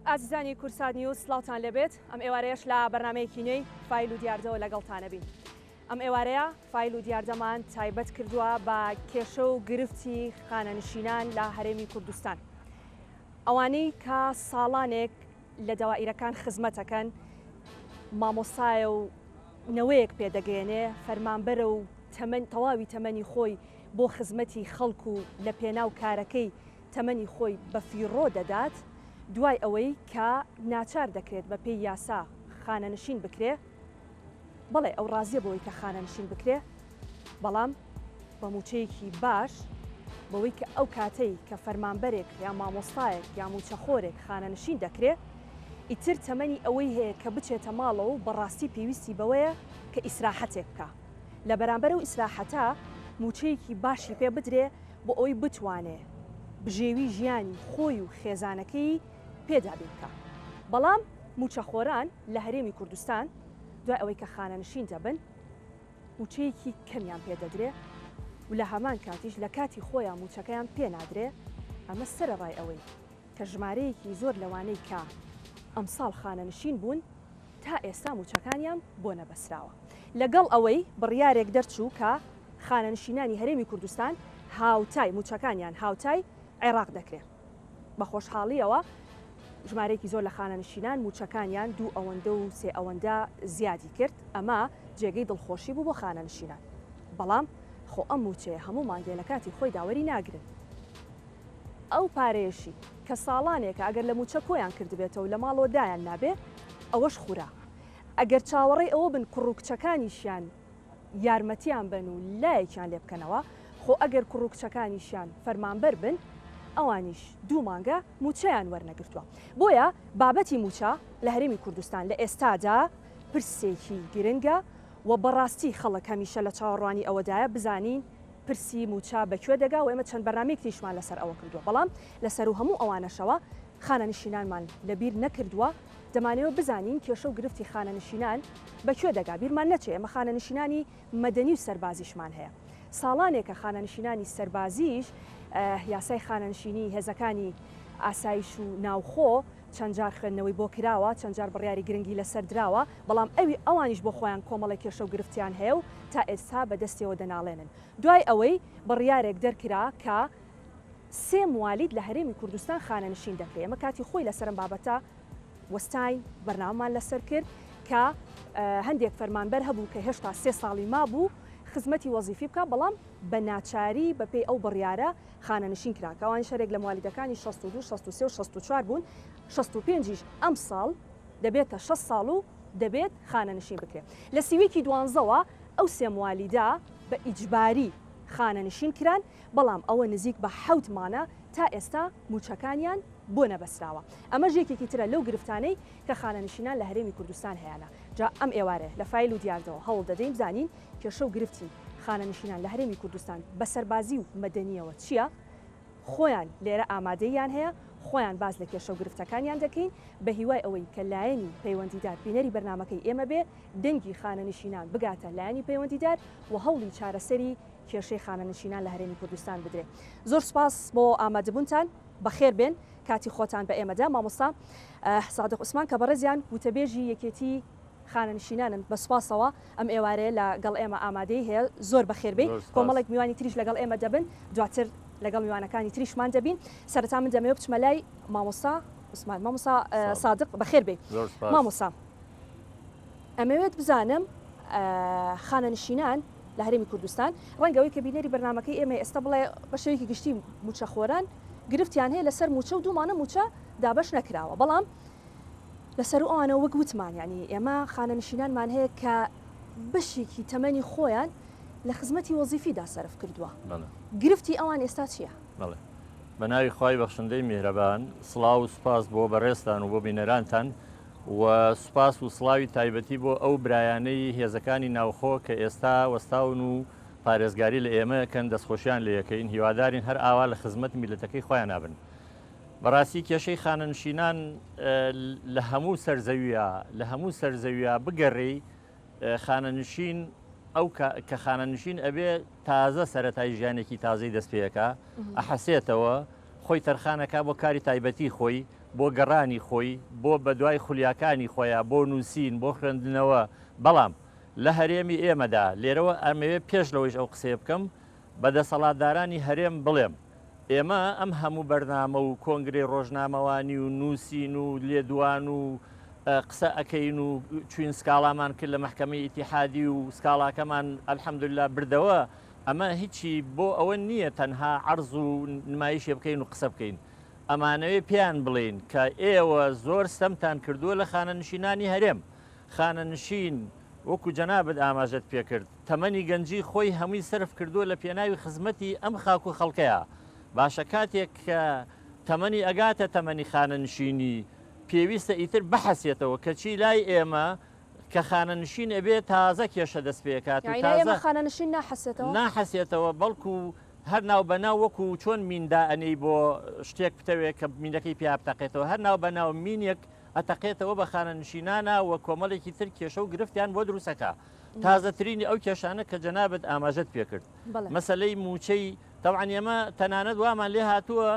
ئازیزانی کوردسات نیوز سڵاوتان لێبێت ئەم ئێوارەیەش لە بەرنامەیەکی نوێی فایل و دیاردەوە لەگەڵتانەبین ئەم ئێوارەیە فایل و دیاردەمان تایبەت کردووە بە کێشە و گرفتی خانەنشینان لە هەرێمی کوردستان ئەوانەی کە ساڵانێک لە دەوائیرەکان خزمەتەکەن مامۆستایە و نەوەیەک پێدەگەیەنێ فەرمانبەرە و تەمەن تەواوی تەمەنی خۆی بۆ خزمەتی خەڵک و لە پێناو کارەکەی تەمەنی خۆی بە فیڕۆ دەدات، دوای ئەوەی کە ناچار دەکرێت بە پێی یاسا خانەنشین بکرێ، بەڵێ ئەو ڕازیە بەوەی کە خانەنشین بکرێ، بەڵام بە مووچەیەکی باش، بەوەی کە ئەو کاتەی کە فەرمانبەرێک یا مامۆستایەک یا مووچەخۆرێک خانەنشین دەکرێ، ئیتر تەمەنی ئەوەی هەیە کە بچێتە ماڵەوە و بەڕاستی پێویستی بەوەیە کە ئیسراحەتێک بکا. لە بەرامبەر ئەو ئیسراحەتە مووچەیەکی باشی پێ بدرێ بۆ ئەوەی بتوانێ بژێوی ژیانی خۆی و خێزانەکەیی پێ دابین بکا. بەڵام مووچەخۆران لە هەرێمی کوردستان دوای ئەوەی کە خانەنشین دەبن مووچەیەکی کەمیان پێ دەدرێ و لە هەمان کاتیش لە کاتی خۆیان مووچەکەیان پێ نادرێ، ئەمە سەرەڕای ئەوەی کە ژمارەیەکی زۆر لەوانەی کە ئەمساڵ خانەنشین بوون تا ئێستا مووچەکانیان بۆ نەبەسراوە. لەگەڵ ئەوەی بڕیارێک دەرچوو کە خانەنشینانی هەرێمی کوردستان هاوتای مووچەکانیان هاوتای عێراق دەکرێ. بە خۆشحاڵییەوە ژمارەیەکی زۆر لە خانەنشینان مووچەکانیان دوو ئەوەندە و سێ ئەوەندە زیادی کرد، ئەمە جێگەی دڵخۆشی بوو بۆ خانەنشینان. بەڵام خۆ ئەم مووچەیە هەموو مانگێ لە کاتی خۆیدا وەری ناگرن. ئەو پارەیەشی کە ساڵانێکە ئەگەر لە مووچە کۆیان کردبێتەوە لە ماڵەوە دایان نابێ، ئەوەش خورا. ئەگەر چاوەڕێی ئەوە بن کوڕ و کچەکانیشیان یارمەتیان بەن و لایەکیان لێ بکەنەوە، خۆ ئەگەر کوڕ و کچەکانیشیان فەرمانبەر بن، ئەوانیش دوو مانگە مووچەیان وەرنەگرتووە. بۆیە بابەتی مووچە لە هەرێمی کوردستان لە ئێستادا پرسێکی گرنگە و بەڕاستی خەڵک هەمیشە لە چاوەڕوانی ئەوەدایە بزانین پرسی مووچە بە کوێ دەگا و ئێمە چەند بەرنامەیەک تریشمان لەسەر ئەوە کردووە، بەڵام لە سەروو هەموو ئەوانەشەوە خانەنشینانمان لەبیر نەکردووە، دەمانەوێت بزانین کێشە و گرفتی خانەنشینان بە کوێ دەگا، بیرمان نەچێ ئێمە خانەنشینانی مەدەنی و سەربازیشمان هەیە، ساڵانێکە خانەنشینانی سەربازیش یاسای خانەنشینی هێزەکانی ئاسایش و ناوخۆ چەند جار خوێندنەوەی بۆ کراوە، چەند جار بڕیاری گرنگی لەسەر دراوە، بەڵام ئەوی ئەوانیش بۆ خۆیان کۆمەڵێک کێشە و گرفتیان هەیە و تا ئێستا بە دەستیەوە دەناڵێنن. دوای ئەوەی بڕیارێک دەرکرا کە سێ موالید لە هەرێمی کوردستان خانەنشین دەکرێ، ئێمە کاتی خۆی لەسەر ئەم بابەتە وەستاین، بەرنامەمان لەسەر کرد کە هەندێک فەرمانبەر هەبوو کە هێشتا سێ ساڵی مابوو خزمەتی وەزیفی بکا، بەڵام بە ناچاری بەپێی ئەو بڕیارە خانەنشین کرا کە ئەوانیش هەرێک لە موالیدەکانی 62، 63 و 64 بوون، 65 یش ئەمساڵ دەبێتە 60 ساڵ و دەبێت خانەنشین بکرێت. لە سیویکی دوانزەوە ئەو سێ موالیدە بە ئیجباری خانەنشین کران، بەڵام ئەوە نزیک بە حەوت مانە تا ئێستا مووچەکانیان بۆ نەبەسراوە. ئەمەش یەکێکی ترە لەو گرفتانەی کە خانەنشینان لە هەرێمی کوردستان هەیانە. جا ئەم ئێوارەیە لە فایل و دیاردەوە هەوڵ دەدەین بزانین کێشە و گرفتی خانەنشینان لە هەرێمی کوردستان بە سەربازی و مەدەنییەوە چییە؟ خۆیان لێرە ئامادەییان هەیە، خۆیان باس لە کێشە و گرفتەکانیان دەکەین، بە هیوای ئەوەی کە لایەنی پەیوەندیدار بینەری بەرنامەکەی ئێمە بێ، دەنگی خانەنشینان بگاتە لایەنی پەیوەندیدار و هەوڵی چارەسەری کێشەی خانەنشینان لە هەرێمی کوردستان بدرێ. زۆر سوپاس بۆ ئامادەبوونتان، بەخێر بێن، کاتی خۆتان بە ئێمە دا. مامۆستا سادق عوسمان کە بەڕێزیان وتەبێژی یەکێتی خانەنشینانن بە سوپاسەوە ئەم ئێوارەیە لە گەڵ ئێمە ئامادەی هەیە زۆر بەخێر بێی کۆمەڵێک میوانی تریش لەگەڵ ئێمە دەبن دواتر لەگەڵ میوانەکانی تریشمان دەبین سەرەتا من دەمەوێت بچمە لای مامۆستا عوسمان مامۆستا سادق بەخێر بێی مامۆستا ئەمەوێت بزانم خانەنشینان لە هەرێمی کوردستان ڕەنگە ئەوەی کە بینەری بەرنمەکەی ئێمە ئێستا بڵێ بە شێوەیەکی گشتی موچەخۆران گرفتیان هەیە لەسەر موچە و دوومانە موچە دابەش نەکراوە بەڵام لەسەروو ئەوانەوە وەک وتمان یانی ئێمە خانەنشینانمان هەیە کە بەشێکی تەمەنی خۆیان لە خزمەتی وەزیفیدا سەرف کردووە گرفتی ئەوان ئێستا چییە؟ بەڵێ بە ناوی خوای بەخشندەی میهرەبان سڵاو و سوپاس بۆ بەڕێزتان و بۆ بینەرانتان و سوپاس و سڵاوی تایبەتی بۆ ئەو برایانەی هێزەکانی ناوخۆ کە ئێستا وەستاون و پارێزگاری لە ئێمەکەن دەستخۆشیان لێ ئەکەین هیوادارین هەر ئاوا لە خزمەت میللەتەکەی خۆیانا بن. بەڕاستی کێشەی خانەنشینان لە هەموو سەر زەویە لە هەموو سەر زەویە بگەڕێی خانەنشین ئەو کە خانەنشین ئەبێ تازە سەتای ژیانێکی تازەی دەست پێەکە ئەحەسێتەوە خۆی تەرخانەکە بۆ کاری تایبەتی خۆی بۆ گەڕانی خۆی، بۆ بەدوای خولیاکانی خۆیا، بۆ نووسین، بۆ خوێندنەوە، بەڵام لە هەرێمی ئێمەدا، لێرەوە ئەمەوێ پێش لەوەیش ئەو قسەیە بکەم، بە دەسەڵاتدارانی هەرێم بڵێم، ئێمە ئەم هەموو بەرنامە و کۆنگرەی ڕۆژنامەوانی و نووسین و لێدوان و قسە ئەکەین و چوین سکاڵامان کرد لە مەحکەمەی ئیتیحادی و سکاڵاکەمان الحمدللە بردەوە، ئەمە هیچی بۆ ئەوە نییە تەنها عەرز و نمایشێ بکەین و قسە بکەین. ئەمانەوێ پێیان بڵێین کە ئێوە زۆر ستەمتان کردووە لە خانەنشینانی هەرێم. خانەنشین وەکو جەنابت ئاماژەت پێکرد تەمەنی گەنجی خۆی هەمووی سەرف کردووە لە پێناوی خزمەتی ئەم خاک و خەڵکەیا. باشە کاتێک کە تەمەنی ئەگاتە تەمەنی خانەنشینی پێویستە ئیتر بحەسێتەوە کەچی لای ئێمە کە خانەنشین ئەبێ تازە کێشە دەست پێکات و یانی لای ئێمە تازە خانەنشین ناحەسێتەوە؟ ناحەسێتەوە بەڵکو هەر ناو بە ناو وەکو چۆن مین دائەنێی بۆ شتێک بتەوێ کە مینەکەی پیا بتەقێتەوە هەر ناو بە ناو مینێک ئەتەقێتەوە بە خانەنشینانا و کۆمەڵێکی تر کێشە و گرفتیان بۆ دروستەکا تازەترینی ئەو کێشانە کە جەنابت ئاماژەت پێکرد مەسەلەی موچەی تەبعەن ئێمە تەنانەت وامان لێ هاتووە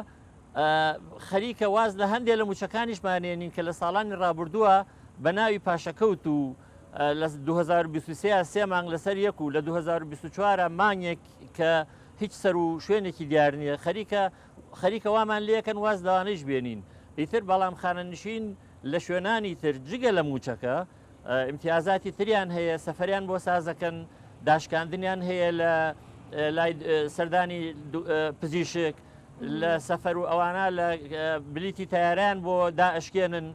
خەریکە واز لە هەندێ لە موچەکانیشمان ێنین کە لە ساڵانی ڕابردووە بە ناوی پاشەکەوت و لە 2023 سێ مانگ لەسەر یەک و لە 2024 مانگێک کە هیچ سەر و شوێنێکی دیار نییە خەریکە خەریکە وامان لێکەن واز لەوانەیش بێنین ئیتر بەڵام خانەنشین لە شوێنانی تر جگە لە موچەکە ئیمتیازاتی تریان هەیە سەفەریان بۆ سازەکەن داشکاندنیان هەیە لە لای سەردانی پزیشک لە سەفەر و ئەوانە لە بلیتی تەیارەیان بۆ دائەشکێنن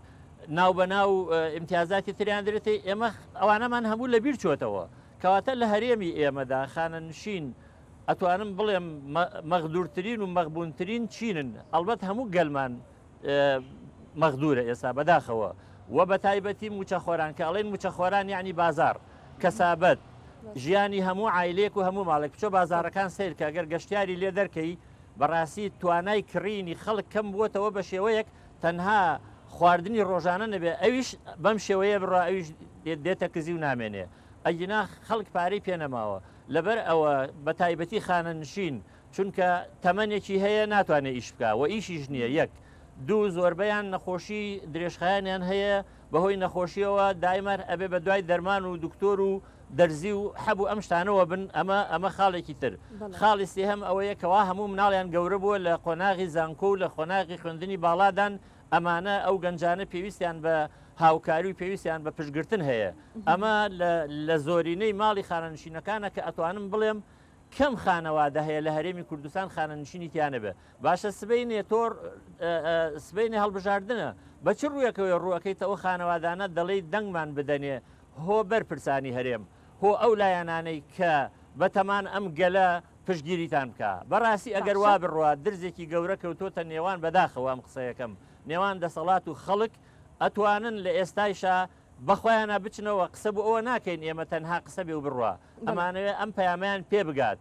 ناو بە ناو ئیمتیازاتی تریان درێتێ ئێمە ئەوانەمان هەموو لە بیر چۆتەوە کەواتە لە هەرێمی ئێمەدا خانەنشین ئەتوانم بڵێم مەغدورترین و مەغبونترین چینن ئەڵبەت هەموو گەلمان مەغدورە ئێستا بەداخەوە و بە تایبەتی موچەخۆران کە ئەڵێن موچەخۆران یعنی بازار کەسابەت ژیانی هەموو عایلەیەک و هەموو ماڵێک بچۆ بازاڕەکان سەیر کە گەر گەشتیاری لێ دەرکەی بەڕاستی توانای کڕینی خەڵک کەم بووەتەوە بە شێوەیەک تەنها خواردنی ڕۆژانە نەبێ ئەویش بەم شێوەیە بڕا ئەویش دێتە کزی و نامێنێ ئەگینا خەڵک پارەی پێ نەماوە لەبەر ئەوە بە تایبەتی خانەنشین چونکە تەمەنێکی هەیە ناتوانێت ئیش بکا و ئیشیش نییە یەک دوو زۆربەیان نەخۆشی درێژخایەنیان هەیە بەهۆی نەخۆشیەوە دایمەر ئەبێ بە دوای دەرمان و دکتۆر و دەرزی و حەب و ئەم شتانەوە بن ئەمە ئەمە خاڵێکی تر خاڵی سێهەم ئەوەیە کەوا هەموو مناڵیان گەورە بووە لە قۆناغی زانکۆ و لە قۆناغی خوێندنی باڵادان ئەمانە ئەو گەنجانە پێویستیان بە هاوکاری و پێویستیان بە پشتگرتن هەیە ئەمە لە زۆرینەی ماڵی خانەنشینەکانە کە ئەتوانم بڵێم کەم خانەوادە هەیە لە هەرێمی کوردستان خانەنشینی تیا نەبێ باشە سبەینێ تۆ سبەینێ هەڵبژاردنە بە چ ڕوویەکەوەی ڕووەکەیتە ئەو خانەوادانە دەڵێی دەنگمان بدەنێ هۆ بەرپرسانی هەرێم هۆ ئەو لایەنانەی کە بەتەمان ئەم گەلە پشتگیریتان بکا بەڕاستی ئەگەر وا بڕوا درزێکی گەورە کەوتۆتە نێوان بەداخەوە ئەم قسەیەکەم نێوان دەسەڵات و خەڵک ئەتوانن لە ئێستایشا بەخۆیانا بچنەوە قسە بۆ ئەوە ناکەین ئێمە تەنها قسە بێ و بڕوا ئەمانەوێ ئەم پەیامەیان پێ بگات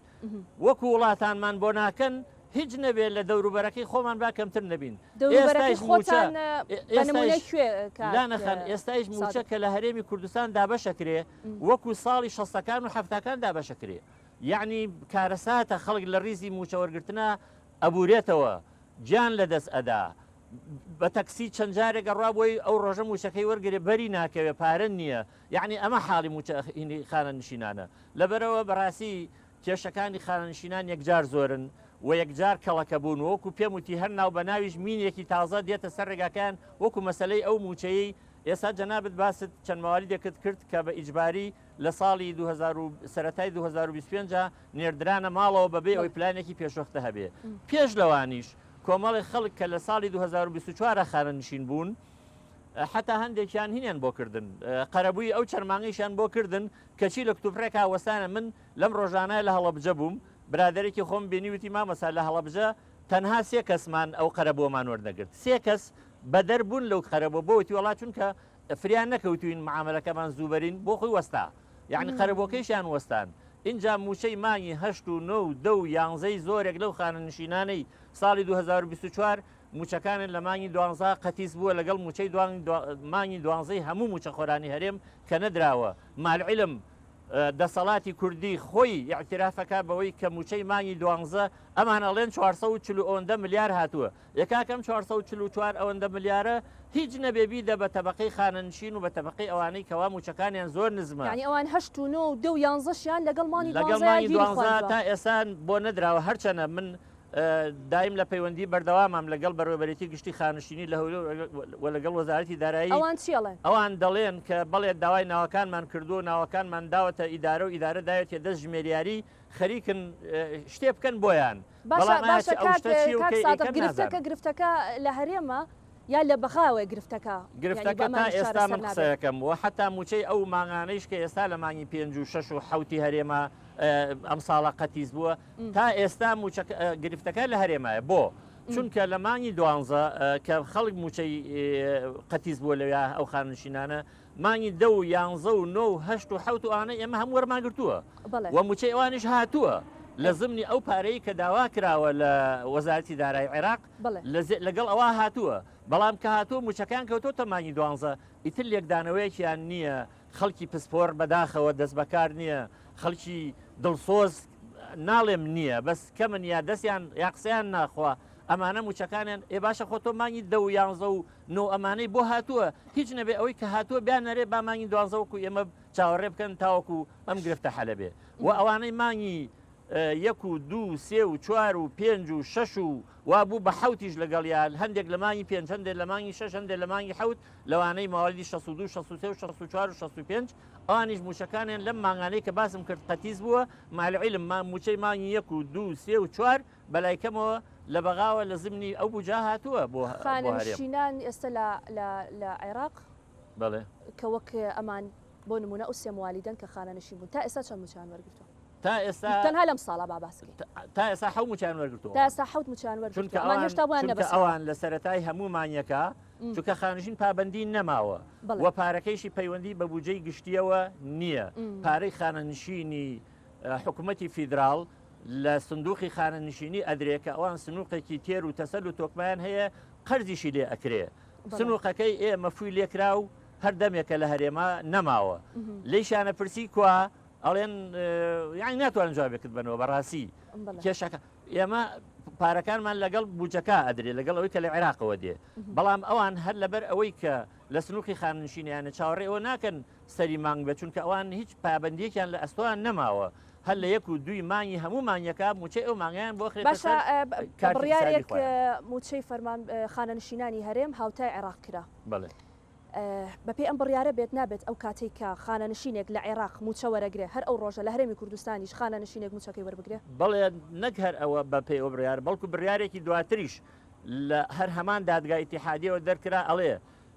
وەکو وڵاتانمان بۆ ناکەن هیچ نەبێ لە دەوروبەرەکەی خۆمان با کەمتر نەبین دەوروبەرەکەی خۆتان بە نمونە کوێ کاک لانەخان ئێستایش موچە سادق؟ کە لە هەرێمی کوردستان دابەشەکرێ وەکو ساڵی شەستەکان و حەفتاکان دابەشەکرێ یەعنی کارەساتە خەڵک لە ڕیزی موچە وەرگرتنا ئەبورێتەوە گیان لەدەست ئەدا بە تەکسی چەند جارێک ئەڕوا بۆی ئەو ڕۆژە موچەکەی وەرگرێ بەری ناکەوێ پارە نییە یەعنی ئەمە حاڵی موچە هینی خانەنشینانە لەبەرئەوە بەڕاستی کێشەکانی خانەنشینان یەکجار زۆرن و یەکجار کەڵەکە بوون و وەکو پێم وتی هەر ناو بە ناویش مینێکی تازە دێتە سەر ڕێگاکەیان وەکو مەسەلەی ئەو موچەیەی ئێستا جەنابت باست چەند مواریدێکت کرد کە بە ئیجباری لە ساڵی 2000 و سەرەتای 2025 نێردرانە ماڵەوە بەبێ ئەوەی پلانێکی پێشوەختە هەبێ پێش لەوانیش کۆمەڵێک خەڵک کە لە ساڵی 2024 خانەنشین بوون حەتا هەندێکیان هینیان بۆ کردن قەرەبووی ئەو چەند مانگەیشیان بۆ کردن کەچی لە کتوپڕێکا وەستانە من لەم ڕۆژانە لە هەڵەبجە بووم برادەرێکی خۆم بینی وتی مامۆستا لە هەڵەبجە تەنها سێ کەسمان ئەو قەرەبووەمان وەرنەگرت سێ کەس بەدەر بوون لەو قەرەبووە بۆ وتی وەڵا چونکە فریا نەکەوتوین معامەلەکەمان زوو بەرین بۆ خۆی وەستا یعنی قەرەبووەکەیشیان وەستان ئینجا مووچەی مانگی هەشت و نۆ و دە و یانزەی زۆرێک لەو خانەنشینانەی ساڵی 2024 مووچەکانن لە مانگی دوانزە قەتیس بووە لەگەڵ مووچەی مانگی دوانزەی هەموو مووچەخۆرانی هەرێم کە نەدراوە مع العلم. دەسەڵاتی کوردی خۆی ئیعتراف ئەکا بەوەی کە مووچەی مانگی دوانزە ئەمان ئەڵێن 440 و ئەوەندە ملیار هاتووە. ئێ کاکە ئەم 444 ئەوەندە ملیارە هیچ نەبێ بیدە بە تەبەقەی خانەنشین و بە تەبەقەی ئەوانەی کەوا مووچەکانیان زۆر نزمە. یانی ئەوان هەشت و نۆ و دە و یانزەشیان لەگەڵ مانگی لەگەڵ دوانزەیا مانگی گیری دوانزە خواردوە. تا ئێستا بۆ نەدراوە هەرچەنە من دایم لە پەیوەندی بەردەوامام لەگەڵ بەڕێوەبەرێتی گشتی خانشینی لە هەولێر و لەگەڵ وەزارەتی دارایی. ئەوان چی ئەڵێن؟ ئەوان دەڵێن کە بەڵێ داوای ناوەکانمان کردووە و ناوەکانمان داوەتە ئیدارە و ئیدارە داوێتیە دەست ژمێریاری خەریکن شتێ بکەن بۆیان. باشە بەڵام ئایا باشە ئەو کاک شتە چییە و کاک کەی سادق ئەیکەن گرفتەکە نازانم. گرفتەکە لە هەرێمە یا لە بەغاوەیە گرفتەکە یانی گرفتەکە تا بەمانیش ئێستا چارەسەر من نابێت؟ قسەیەکەم و حەتا مووچەی ئەو مانگانەیش کە ئێستا لە مانگی پێنج و شەش و حەوتی هەرێمە ئەمساڵە قەتیس بووە تا ئێستا مووچەکە گرفتەکە لە هەرێمایە بۆ؟ چونکە لە مانگی دوانزە کە خەڵک مووچەی قەتیس بووە لەویا ئەو خانەنشینانە مانگی دە و یانزە و نۆ و هەشت و حەوت و ئەوانە ئێمە هەموو وەرمان گرتووە و مووچەی ئەوانیش هاتووە لە زمنی ئەو پارەی کە داوا کراوە لە وەزارەتی دارای عێراق لەگەڵ ئەوە هاتووە بەڵام کە هاتووە مووچەکان کەوتۆتە مانگی دوانزە ئیتر لێکدانەوەیەکیان نییە خەڵکی پسپۆر بەداخەوە دەستبەکار نییە، خەڵکی دڵسۆز ناڵێم نییە بەس کەمن یا دەستیان یا قسەیان ناخوا ئەمانە موچەکانیان ئێ باشە خۆ تۆ مانگی دە و یانزە و نۆ ئەمانەی بۆ هاتووە هیچ نەبێ ئەوەی کە هاتووە بیانەرێ با مانگی دوانزە وەکو ئێمە چاوەڕێ بکەن تاوەکو ئەم گرفتە حەلە بێ و ئەوانەی مانگی یەک و دوو و سێ و چوار و پێنج و شەش و وا بوو بە حەوتیش لەگەڵیا، هەندێک لە مانگی پێنج، هەندێک لە مانگی شەش، هەندێک لە مانگی حەوت، لەوانەی موالیدی 62، 63 و 64 و 65، ئەوانیش مووچەکانیان لەم مانگانەی کە باسم کرد قەتیس بووە، مع العلم مووچەی مانگی یەک و دوو و سێ و چوار بەلای کەمەوە لە بەغاوە لە زمنی ئەو بوجا هاتووە بۆ هەرێم. خانەنشینان ئێستا لە لە لە عێراق بەڵێ. کە وەک ئەمان بۆ نموونە ئەو سێ موالیدەن کە خانەنشین بوون تا ئێستا چەند مووچەیان وەرگرتووە؟ تا ئێستا تەنها لەم ساڵە با باس کەین. تا ئێستا حەوت مووچەیان وەرگرتووە. تا ئێستا حەوت مووچەیان وەرگرتووە. چونکە ئەمان ئەوان هێشتا بۆیان چونکە نەبەسراوە. ئەوان لە سەرەتای هەموو مانگێکا چونکە خانشین پابەندی نەماوە بەڵێ. و پارەکەیشی پەیوەندی بە بودجەی گشتییەوە نییە. پارەی خانەنشینی حکوومەتی فیدراڵ لە سندووقی خانەنشینی ئەدرێ کە ئەوان سنووقێکی تێر و تەسەل و تۆکمەیان هەیە قەرزیشی لێ ئەکرێ. بەڵێ. سنووقەکەی ئێمە فووی لێکرا و هەر دەمێکە لە هەرێما نەماوە. لێیشیانە پرسی کوا؟ ئەڵێن یانی ناتوانن جوابێکت بەنەوە بەڕاستی کێشەکە ئێمە پارەکانمان لەگەڵ بودجەکە ئەدرێ لەگەڵ ئەوەی کە لە عێراقەوە دێ بەڵام ئەوان هەر لەبەر ئەوەی کە لە سنووقی خاننشینیانە چاوەڕێ ئەوە ناکەن سەری مانگ بێت چونکە ئەوان هیچ پابندیەکیان لە ئەستۆیان نەماوە هەر لە یەک و دووی مانگی هەموو مانگەکە موچەی ئەو مانگیان بۆ خرێتە باشە سەر بە کارتی حسابی بڕیارێک خۆیان. موچەی فەرمان خانەنشینانی هەرێم هاوتای عێراق کرا. بەڵێ. بەپێی ئەم بڕیارە بێت نابێت ئەو کاتەی کە خانەنشینێک لە عێراق مووچە وەرەگرێ هەر ئەو ڕۆژە لە هەرێمی کوردستانیش خانەنشینێک مووچەکەی وەربگرێ؟ بەڵێ نەک هەر ئەوە بە پێی ئەو بڕیارە بەڵکو بڕیارێکی دواتریش لە هەر هەمان دادگا ئیتیحادیەوە دەرکرا ئەڵێ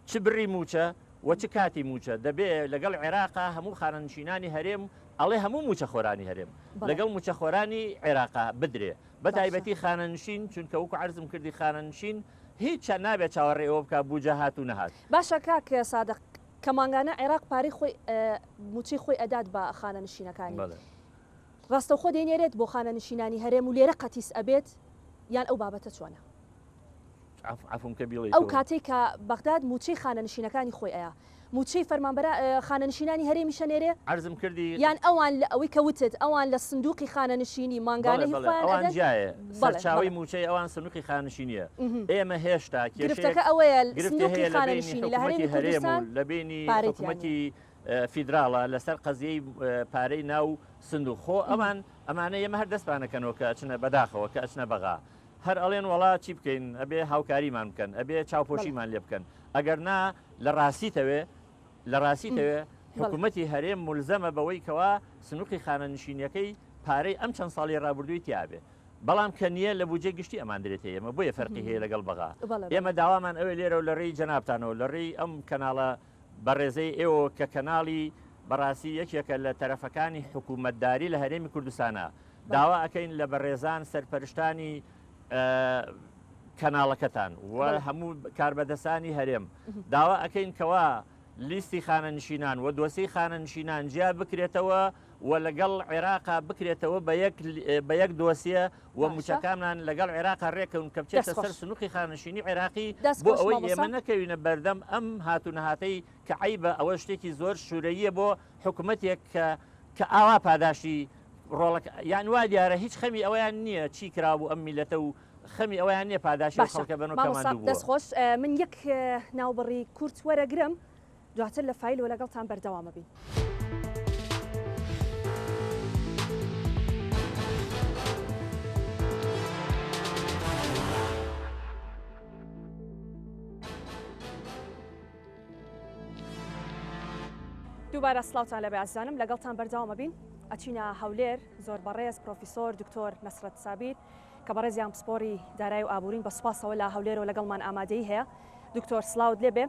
چ بڕی مووچە و چ کاتی مووچە دەبێ لەگەڵ عێراقا هەموو خانەنشینانی هەرێم ئەڵێ هەموو مووچەخۆرانی هەرێم لەگەڵ مووچەخۆرانی عێراقا بدرێ بە تایبەتی خانەنشین چونکە وەکو عەرزم کردی خانەنشین هیچ نابێت چاوەڕێی ئەوە بکات بوجە هات و نەهات. باشە کاک سادق کە مانگانە عێراق پارەی خۆی موچەی خۆی ئەدات بە خانەنشینەکانی ڕاستەوخۆ دەینێرێت بۆ خانەنشینانی هەرێم و لێرە قەتیس ئەبێت یان ئەو بابەتە چۆنە؟ عەفوم کە بیڵێیتەوە. ئەو کاتەی کە بەغداد موچەی خانەنشینەکانی خۆی ئەیا موچەی فەرمانبەرا خانەنشینانی هەرێمیش ئەنێرێ؟ عەرزم کردی. یان ئەوان لە ئەوەی کە وتت ئەوان لە سندوقی خانەنشینی مانگانە بەڵێ هی بەڵێ خۆیان ئەوان ئەدەن؟ جیایە بەڵێ سەرچاوەی بەڵێ. موچەی ئەوان سندوقی خانەنشینیە ئێمە هێشتا کێشەیەک گرفتەکە ئەوەیە گرفتی سندوقی هەیە لە بەینی خانەنشینی لە حکومەتی هەرێمی هەرێم و کوردستان لە بەینی پارەی تیا نییە. حکومەتی فیدراڵە لەسەر قەزیەی پارەی ناو سندوق خۆ ئەوان ئەمانە ئێمە هەر دەستمانەکەنەوە کە ئەچنە بەداخەوە کە ئەچنە بەغا هەر ئەڵێن وەڵا چی بکەین ئەبێ هاوکاریمان بکەن ئەبێ چاوپۆشیمان لێ بکەن ئەگەر نا لە ڕاستیتەوێ لە ڕاستیتەوێ حکوومەتی هەرێم مولزەمە بەوەی کەوا سنووقی خانەنشینیەکەی پارەی ئەم چەند ساڵی ڕابردووی تیابێ بەڵام کە نییە لە بودجەی گشتی ئەمان درێتە ئێمە بۆیە فەرقی هەیە لەگەڵ بەغا ئێمە داوامان ئەوێ لێرە و لە ڕێی جەنابتانەوە لە ڕێی ئەم کەناڵە بەڕێزەی ئێوە کە کەناڵی بەڕاستی یەکێکە لە تەرەفەکانی حکوومەتداری لە هەرێمی کوردستانە داوا ئەکەین لە بەڕێزان سەرپەرشتانی کەناڵەکەتان و هەموو کاربەدەستانی هەرێم داوا ئەکەین کەوا لیستی خانەنشینان و دۆسیەی خانەنشینان جیا بکرێتەوە و لەگەڵ عێراقا بکرێتەوە بە یەک بە یەک دۆسیە و موچەکانمان لەگەڵ عێراقا ڕێکەون کە بچێتە سەر سنوقی خانەنشینی عێراقی بۆ ئەوەی ئێمە نەکەوینە بەردەم ئەم هات و نەهاتەی کە عەیبە ئەوە شتێکی زۆر شورەییە بۆ حکومەتێک کە. کە ئاوا پاداشتی ڕۆڵەکە یان وا دیارە هیچ خەمی ئەوەیان نییە چی کرابوو ئەم میلەتە و خەمی ئەوەیان نییە پاداشتی ئەو باشە خەڵکە بەن و کە مامۆستا ماندوو بووە. دەست خۆش من یەک ناوبڕی کورت وەرەگرم دواتر لە فایل و لەگەڵتان بەردەوام ئەبین. دووبارە سڵاوتان لەبێ ئازیزانم لەگەڵتان بەردەوام ئەبین ئەچینە هەولێر زۆر بەڕێز پرۆفیسۆر دکتۆر نەسرەت سابیر کە بەڕێزیان پسپۆری دارای و ئابوورین بە سوپاسەوە لە هەولێرەوە لەگەڵمان ئامادەی هەیە دکتۆر سڵاوت لێبێ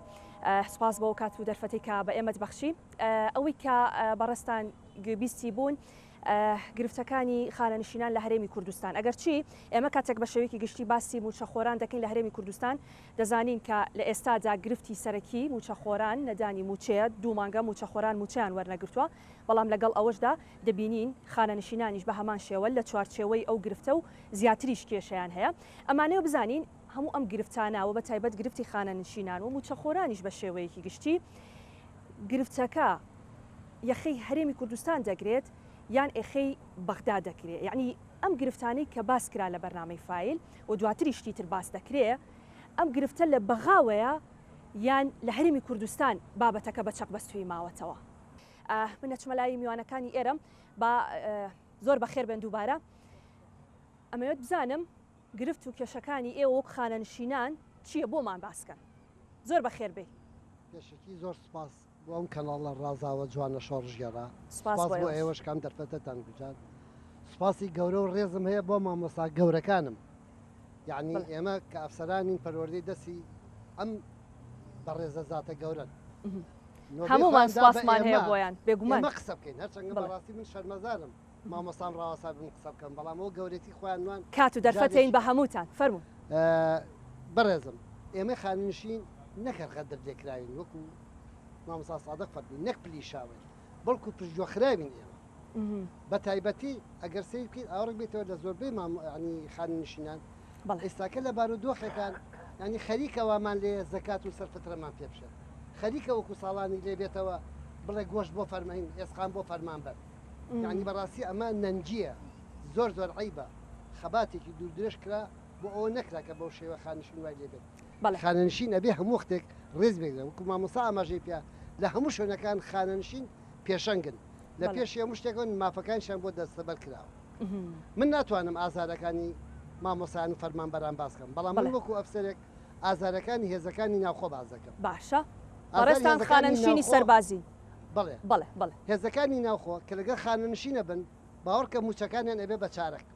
سوپاس بۆ کات و دەرفەتی کە بە ئێمەت بەخشی ئەوەی کە بەڕێزتان گوێبیستی بوون گرفتەکانی خانەنشینان لە هەرێمی کوردستان. ئەگەرچی ئێمە کاتێک بە شێوەیەکی گشتی باسی مووچەخۆران دەکەین لە هەرێمی کوردستان، دەزانین کە لە ئێستادا گرفتی سەرەکی مووچەخۆران نەدانی مووچەیە، دوو مانگە مووچەخۆران مووچەیان وەرنەگرتووە، بەڵام لەگەڵ ئەوەشدا دەبینین خانەنشینانیش بە هەمان شێوە لە چوارچێوەی ئەو گرفتە و زیاتریش کێشەیان هەیە. ئەمانەوێ بزانین هەموو ئەم گرفتانە و بە تایبەت گرفتی خانەنشینان و مووچەخۆرانیش بە شێوەیەکی گشتی گرفتەکە یەخەی هەرێمی کوردستان دەگرێت یان ێخەی بەغدا دەگرێ یەعنی ئەم گرفتانەی کە باس کرا لە بەرنامەی فایل و دواتریش شتی تر باس دەکرێ ئەم گرفتە لە بەغاوەیە یان لە هەرێمی کوردستان بابەتەکە بە چەق بەستووی ماوەتەوە؟ من ئەچمە لای میوانەکانی ئێرەم با زۆر بەخێر بێن دووبارە ئەمەوێت بزانم گرفت و کێشەکانی ئێوە وەک خانەنشینان چییە بۆمان باس کەن زۆر بەخێر بێی. پێشەکی زۆر سوپاس بۆ ئەم کەناڵە ڕازاوە جوانە شۆڕشگێڕە. سوپاس سوپاس بۆ بۆ ئێوەش. ئێوەش کە ئەم دەرفەتەتان گونجاند. سوپاسی گەورە و ڕێزم هەیە بۆ مامۆستا گەورەکانم. یەعنی بەڵێ. ئێمە کە ئەفسەرانین پەروەردەی دەستی ئەم بەڕێزە زاتە گەورەن. نۆبەی هەموومان خۆیان دا بە سوپاسمان هەیە ئێمە بۆیان بێگومان. ئێمە قسە بکەین. هەرچەندە بەڵێ. بەڕاستی من شەرمەزارم مامۆستام ڕاوەستا بم قسە بکەم بەڵام ئەوە گەورەتی خۆیان نوان کات و دەرفەتەین جارێکی بە هەمووتان. فەرموون. بەڕێزم ئێمەی خانەنشین نەک هەر غەدر لێکراوین وەکو مامۆستا سادق فەرمووی نەک پلیشاوین بەڵکو پشتگوێخراوین ئێمە بە تایبەتی ئەگەر سەیر بکەین ئاوڕێک بێتەوە لە زۆربەی ینی خانەنشینان ئێستاکە لە بارودۆخێکان ینی خەریکە وامان لێ زەکات و سەرفترەمان پێ بشێت خەریکە وەکو ساڵانی لێ بێتەوە بڵێ گۆشت بۆ فەرمەین ئێسقان بۆ فەرمانبەر یعنی بەڕاستی ئەمە نەنگیە زۆر زۆر عیبە خەباتێکی دوور درێژ کرا بۆ ئەوە نەکرا کە بەو شێوە خانەنشین وای لێ بێت. بەڵێ. خانەنشین ئەبێ هەموو وەختێک ڕێز بگرن وەکو مامۆستا ئاماژەی پێ لە هەموو شوێنەکان خانەنشین پێشەنگن لە بەڵێ. پێشی هەموو شتێکن مافەکانیشیان بۆ دەستەبەر کراوە من ناتوانم ئازارەکانی مامۆستایان و فەرمانبەران باس کەم بەڵام من بەڵێ. وەکو ئەفسەرێک ئازارەکانی هێزەکانی ناوخۆ باس دەکەم. باشە ئازاری بەڕێزتان هێزەکانی خانەنشینی ناوخۆ سەربازین؟ بەڵێ. بەڵێ بەڵێ. هێزەکانی ناوخۆ کە لەگەڵ خانەنشینە بن باوەڕکە مووچەکانیان ئەبێ بە چارەک.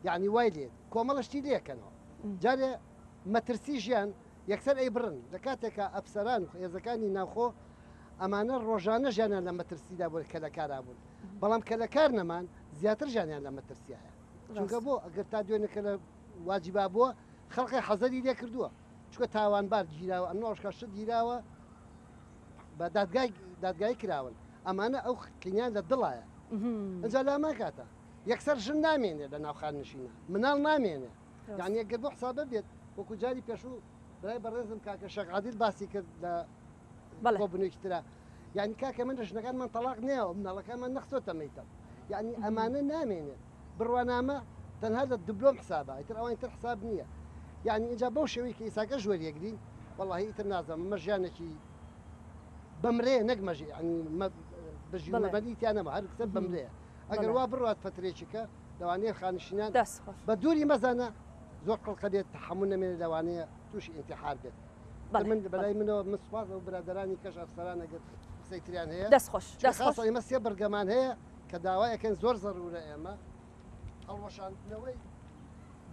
یعنی وای لێت کۆمەڵە شتی لێکەنەوە جارێ مەترسی ژیان یەکسەر ئەیبڕن لە کاتێکا ئەفسەران و هێزەکانی ناوخۆ ئەمانە ڕۆژانە ژیانیان لە مەترسیدا بوون کە لە کارا بوون بەڵام کە لە کار نەمان زیاتر ژیانیان لە مەترسیایە چونکە بۆ ئەگەر تا دوێنێ کە لە واجیبا بووە خەڵقی حەزەری لێ کردووە چونکە تاوانبار گیراوە ئەم نۆشکە شت گیراوە بە دادگای دادگایی کراون ئەمانە ئەو قینیان لە دڵایە ئەجا لامان کاتە یەکسەر ژن نامێنێ لە ناو خاننشینە مناڵ نامێنێ یعنی ئەگەر بۆ حسابە بێت وەکو جاری پێشوو برای بەڕێزم کاکە شێخ عادل باسی کرد لە کۆبوونێکی ترا یعنی کاکە من ژنەکانمان تەلاق نەیەوە مناڵەکانمان نەخستۆتە مەیتەم یعنی ئەمانە نامێنێت بڕوانامە تەنها لە دبلۆم حسابە ئیتر ئەوان تر حساب نییە یعنی اینجا بەو شێوەی کە ئیساکە ژوەر یەکدین وەڵی ئیتر نازانم ئەمە ژیانێکی بمرێ نەک مەژی یعنی بژی مەبەنی تیا نەما هەر کتە بمرێ ئەگەر وا بڕوات فەترێکیکە لەوانەیە خانشینان دەست خۆش. بە دووری مەزانە زۆر قڵقە بێت تەحەمول نەمێنێت لەوانەیە تووشی ئینتیحار بێت بەڵێ من بەڵێ. بەلای منەوە من سوپاس ئەو برادەرانی کەش ئەفسەران ئەگەر قسەی تریان هەیە دەست خۆش چونکە دەست خۆش. خاصە ئێمە سێ بڕگەمان هەیە کە داوای ئەکەن زۆر زەرورە ئێمە هەڵوەشاندنەوەی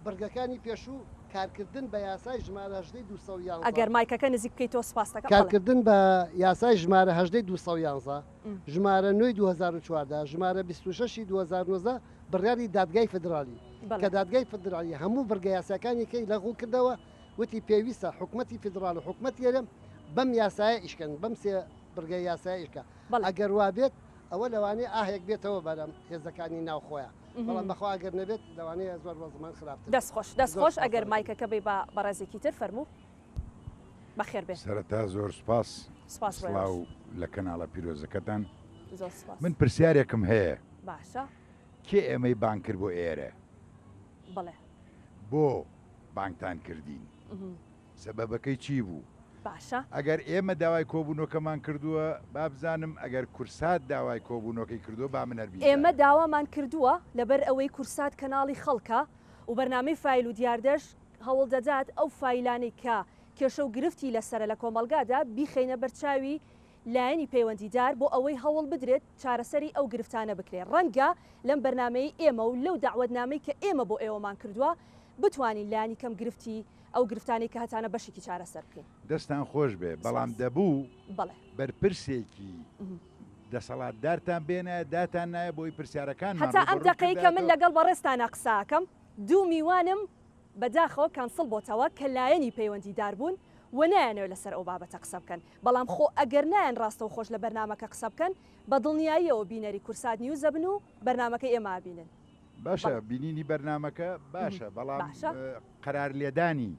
بڕگەکانی پێشوو کارکردن بە یاسای ژمارە هەژدەی 211 ئەگەر مایکەکە نزیک بکەیتەوە سوپاست دەکەم. بەڵێ. کارکردن بە یاسای ژمارە هەژدەی 211 ژمارە نۆی 2014 ژمارە 26 ی 2019 بڕیاری دادگای فیدرالی کە دادگای فیدرالی هەموو بڕگە یاساکانی کەی لەغو کردەوە وتی پێویستە حکومەتی فیدراڵ و حکومەتی هەرێم بەم یاسایە ئیشکەن بەم سێ بڕگە یاسایە ئیشکە ئەگەر وابێت ئەوە لەوانەیە ئاهێک بێتەوە بەرەم هێزەکانی ناوخۆیان بەڵام بەخوا ئەگەر نەبێت لەوانەیە زۆر وەزمان خراپتر دەست خۆش دەست خۆش ئەگەر مایکەکە بی بە بەڕێزێکی تر فەرموو بەخێر بێن. سەرەتا زۆر سوپاس سوپاس بۆ سڵاو ئێوەش. لە کەناڵە پیرۆزەکەتان. زۆر سپاس. من پرسیارێکم هەیە. باشە. کێ ئێمەی بانگ کرد بۆ ئێرە؟ بەڵێ. بۆ بانگتان کردین؟ سەبەبەکەی چی بوو؟ باشە. ئەگەر ئێمە داوای کۆبوونۆکەمان کردووە با بزانم ئەگەر کورسات داوای کۆبوونۆکەی کردووە با من هەر بیزانم. ئێمە داوامان کردووە لەبەر ئەوەی کورسات کەناڵی خەڵکە و بەرنامەی فایل و دیاردەش هەوڵدەدات ئەو فایلانەی کە کێشە و گرفتی لەسەرە لە کۆمەڵگادا بیخەینە بەرچاوی لایەنی پەیوەندیدار بۆ ئەوەی هەوڵ بدرێت چارەسەری ئەو گرفتانە بکرێت ڕەنگە لەم بەرنامەیەی ئێمە و لەو دەعوەتنامەی کە ئێمە بۆ ئێوەمان کردووە بتوانین لانی کەم گرفتی ئەو گرفتانەی کە هەتانە بەشێکی چارەسەر بکەین. دەستان خۆش بێ بەڵام سپاس. دەبوو بەڵێ. بەرپرسێکی دەسەڵاتدارتان بێنایە داتان نایە بۆی پرسیارەکانمان هەتا ئەم ڕووبەڕوو دەقەی کە من کردایەتەوە. لەگەڵ بەڕێزتانا قسە ئەکەم دوو میوانم بە داخەوە cancel بۆتەوە کە لایەنی پەیوەندیدار بوون و نایانەوێت لەسەر ئەو بابەتە قسە بکەن، بەڵام خۆ ئەگەر نایەن ڕاستەوخۆش لە بەرنامەکە قسە بکەن بە دڵنیاییەوە بینەری کورسات نیوز ئەبن و بەرنامەکەی ئێمە ئەبینن. باشە بەڵێ. بینینی بەرنامەکە باشە بەڵام باشە. قەرار لێدانی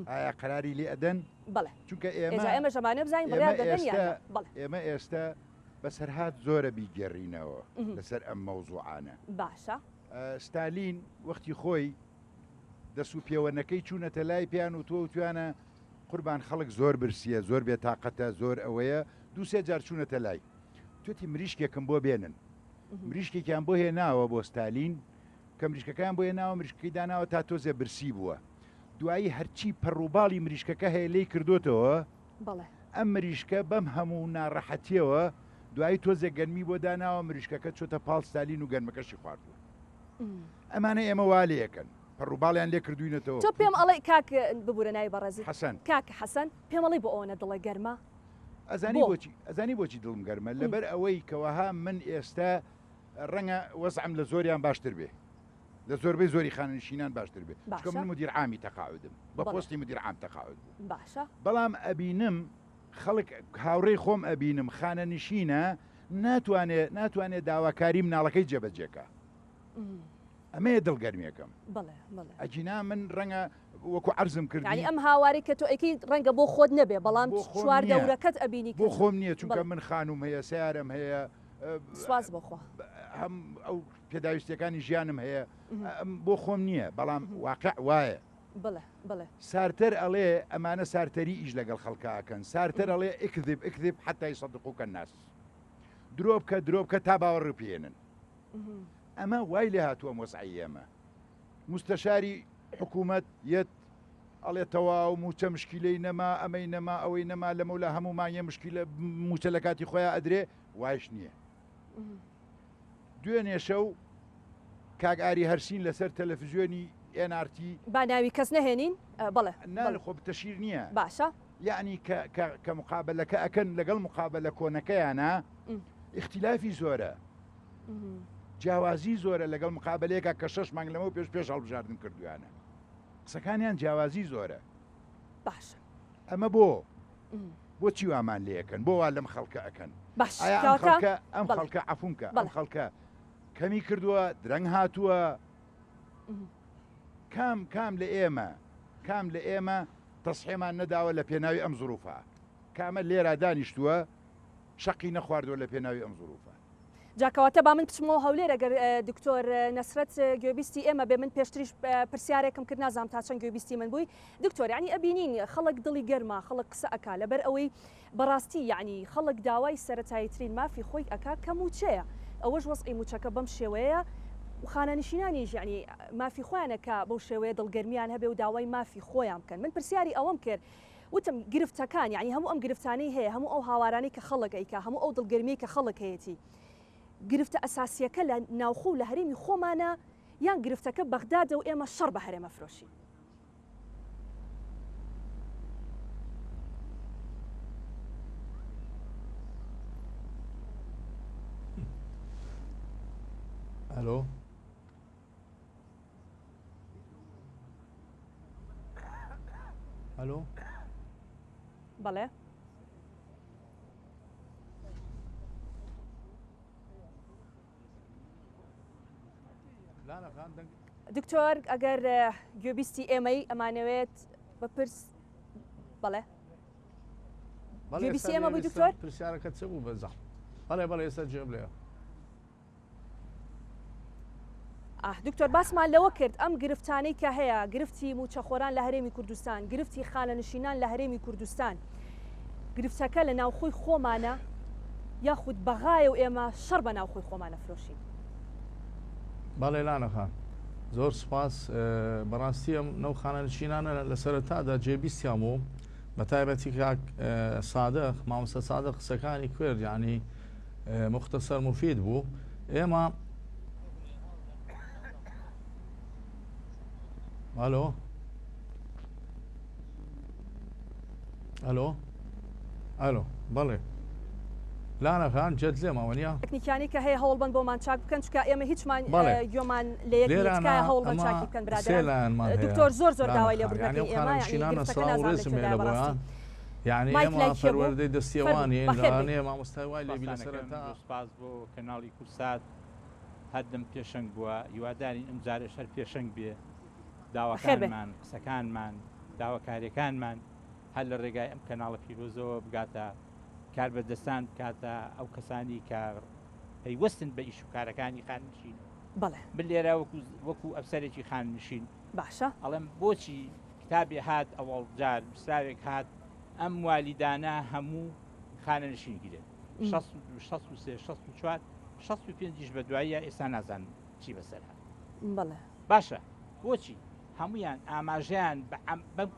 ئایا قەراری لێ ئەدەن؟ بەڵێ. چونکە ئێمە ئێجا ئێمەش ئەمانەوێ بزانین ئێمە بڕیار دەدەن یان ئێستا نا. بەڵێ. ئێمە ئێستا بەسەرهات زۆرە بیگێڕینەوە لەسەر ئەم مەوزوعانە. باشە. ستالین وەختی خۆی دەس و پێوەنەکەی چوونەتە لای پێیان وتووە وتویانە قوربان خەڵک زۆر برسیە زۆر بێتاقەتە زۆر ئەوەیە دووسێ جار چوونەتە لای توتی مریشکێکم بۆ بێنن مریشکێکیان بۆ هێناوە بۆ ستالین کە مریشکەکەیان بۆ هێناوە مریشکەکەی داناوە تا تۆزێ برسی بووە دوایی هەرچی پەڕوباڵی مریشکەکە هەیە لێی کردوتەوە بەڵێ. ئەم مریشکە بەم هەموو ناڕەحەتیەوە دوایی تۆزێک گەنمی بۆ داناوە مریشکەکە چۆتە پاڵ ستالین و گەنمەکەشی خواردووە. ئەمانە ئێمە وا لێ ئەکەن پەڕوباڵیان لێ کردوینەتەوە. تۆ پێم ئەڵێی کاک ببورە ناوی بەڕێزت حەسەن. کاک حەسەن پێم ئەڵێی بۆ ئەوەنە دڵە گەرمە؟ ئەزانی بۆ؟ بۆچی ئەزانی بۆچی دڵم گەرمە لەبەر ئەوەی کەوەها من ئێستا ڕەنگە وەزعم لە زۆریان باشتر بێ لە زۆربەی زۆری خانەنشینان باشتر بێ چونکە باشە. من مدیر عامی تەقاعدم بە بەڵێ. پۆستی مدیر عام تەقاعد بووم باشە. بەڵام ئەبینم خەڵک هاوڕێی خۆم ئەبینم خانەنشینە ناتوانێ ناتوانێ داواکاری مناڵەکەی جێبەجێکا ئەمەیە دڵگەرمیەکەم بەڵێ بەڵێ ئەگینا من ڕەنگە وەکو عەرزم یعنی کردی ئەم هاوارەی کە تۆ ئەیکەی ڕەنگە بۆ خۆت نەبێ بەڵام بۆ خۆم چوار نییە دەورەکەت ئەبینی بۆ کە خۆم نییە چونکە بەڵێ من خانوم هەیە سیارەم هەیە سواز بۆ خوا هەم ئەو پێداویستیەکانی ژیانم هەیە بۆ خۆم نییە بەڵام واقع وایە بڵێ بڵێ. سارتەر ئەڵێ ئەمانە سارتەری ئیش لەگەڵ خەڵکا ئەکەن سارتەر ئەڵێ اکذب اکذب حتی یصدقوک الناس درۆ بکە درۆ بکە تا باوەڕ پێێنن ئەمە وای لێ هاتووە ئەم وەزعەی ئێمە مستەشاری حکوومەت یەت ئەڵێ تەواو موچە مشکیلەی نەما ئەمەی نەما ئەوەی نەما لەمەولا هەموو مانگێ مشکیلە موچە لە کاتی خۆیان ئەدرێ وایش نییە دوێنێ شەو کاک ئاری هەرسین لەسەر تەلەفزیۆنی NRT با ناوی کەس نەهێنین بەڵێ نا خۆ تەشیر نییە باشە یەعنی کە کە کە مقابەلەکە ئەکەن لەگەڵ مقابەلە کۆنەکەیانا ئیختیلافی زۆرە جیاوازی زۆرە لەگەڵ مقابلەیەکە کە شەش مانگ لەمەو پێش پێش هەڵبژاردن کردویانە قسەکانیان جیاوازی زۆرە باشە ئەمە بۆ بۆچی وامان لێ ئەکەن بۆ وا لەم خەڵکە ئەکەن باش ئایا ئەم کەواتە خەڵکە ئەم بەڵێ خەڵکە عەفوم کە ئەم بەڵێ خەڵکە کەمی کردووە درەنگ هاتووە کام کام لە ئێمە کام لە ئێمە تەسحێمان نەداوە لە پێناوی ئەم زروفە کامە لێرا دانیشتووە شەقی نەخواردووە لە پێناوی ئەم زروفە. جا کەواتە با من بچمەوە هەولێر ئەگەر دکتۆر نەسرەت گوێبیستی ئێمە بێ من پێشتریش پرسیارێکم کرد نازانم تا چەند گوێبیستی من بووی دکتۆر یعنی ئەبینین خەڵک دڵی گەرمە خەڵک قسە ئەکا لەبەر ئەوەی بەڕاستی یعنی خەڵک داوای سەرەتاییترین مافی خۆی ئەکا کە مووچەیە ئەوەش وەزعی مووچەکە بەم شێوەیە و خانەنشینانیش یعنی مافی خۆیانە کە بەو شێوەیە دڵگەرمیان هەبێ و داوای مافی خۆیان بکەن من پرسیاری ئەوەم کرد وتم گرفتەکان یانی هەموو ئەم گرفتانەی هەیە هەموو ئەو هاوارانەی کە خەڵک ئەیکا هەموو ئەو دڵگەرمیەی کە خەڵک هەیەتی گرفتە ئەساسیەکە لە ناوخۆ و لە هەرێمی خۆمانە یان گرفتەکە بەغدادە و ئێمە شەڕ بە هەرێم ئەفرۆشین؟ ئەلۆ. ئەلۆ بەڵێ دکتۆر ئەگەر گوێبیستی ئێمەی ئەمانەوێت بەپرس بەڵێ گوێبیستی ئێمە بووی دکتۆر پرسیارەکە چ بوو بەزە؟ بەڵێ بەڵێ ئێستا گوێم لێیە. ئاه دکتۆر باسمان لەوە کرد ئەم گرفتانەی کە هەیە گرفتی موچەخۆران لە هەرێمی کوردستان گرفتی خانەنشینان لە هەرێمی کوردستان گرفتەکە لە ناوخۆی خۆمانە یاخود بەغایە و ئێمە شەڕ بە ناوخۆی خۆمانە فرۆشین. بەڵێ لانە خان زۆر سوپاس بەڕاستی ئەم نەو خانەنشینانە لە سەرەتادا جێبیستیان بوو بە تایبەتی کاک سادق مامۆستا سادق قسەکانی کرد یعنی مختصر مفید بوو ئێمە ئەلۆ ئەلۆ ئەلۆ بەڵێ لانە خان جێت لێماوە نیە تەکنیکیانی کە هەیە هەوڵبەن بۆمان چاک بکەن چونکە ئێمە هیچمان گوێمان لە یەک نییە تکایە هەوڵبەن چاکی بکەن برادەران دکتۆر زۆر زۆر داوای لێبوردن دەکەین ئێمە یعنی گرفتەکە نازانم لە کوێدایە بەڕاستی یعنی مایک ئێمە لای کێ بوو پەروەردەی دەستی فەرموو ئەوانین بەخێر بێی. لەوانەیە مامۆستای وای لێبی لە سوپاستان ئەکەم سەرەتا زۆر سوپاس بۆ کەناڵی کوردسات هەردەم پێشەنگ بووە هیوادارین ئەمجارەش هەر پێشەنگ بێ بەخێر بێن. داواکانمان قسەکانمان داواکاریەکانمان هەر لە ڕێگای ئەم کەناڵە پیرۆزەوە بگاتە کاربەدەستان بکاتە ئەو کەسانی کە پەیوەستن بە ئیش و کارەکانی خاننشینەوە. بەڵێ. من لێرە وەکو وەکو ئەفسەرێکی خاننشین باشە. ئەڵێم بۆچی کتابێ هات ئەوەڵ جار نووسراوێک هات ئەم والیدانە هەموو خانەنشین گرێن 62 63 64 65 یش بە دواییە ئێستا نازانم چی بەسەر هات. بەڵێ. باشە بۆچی هەموویان ئاماژەیان بە ئەم بەم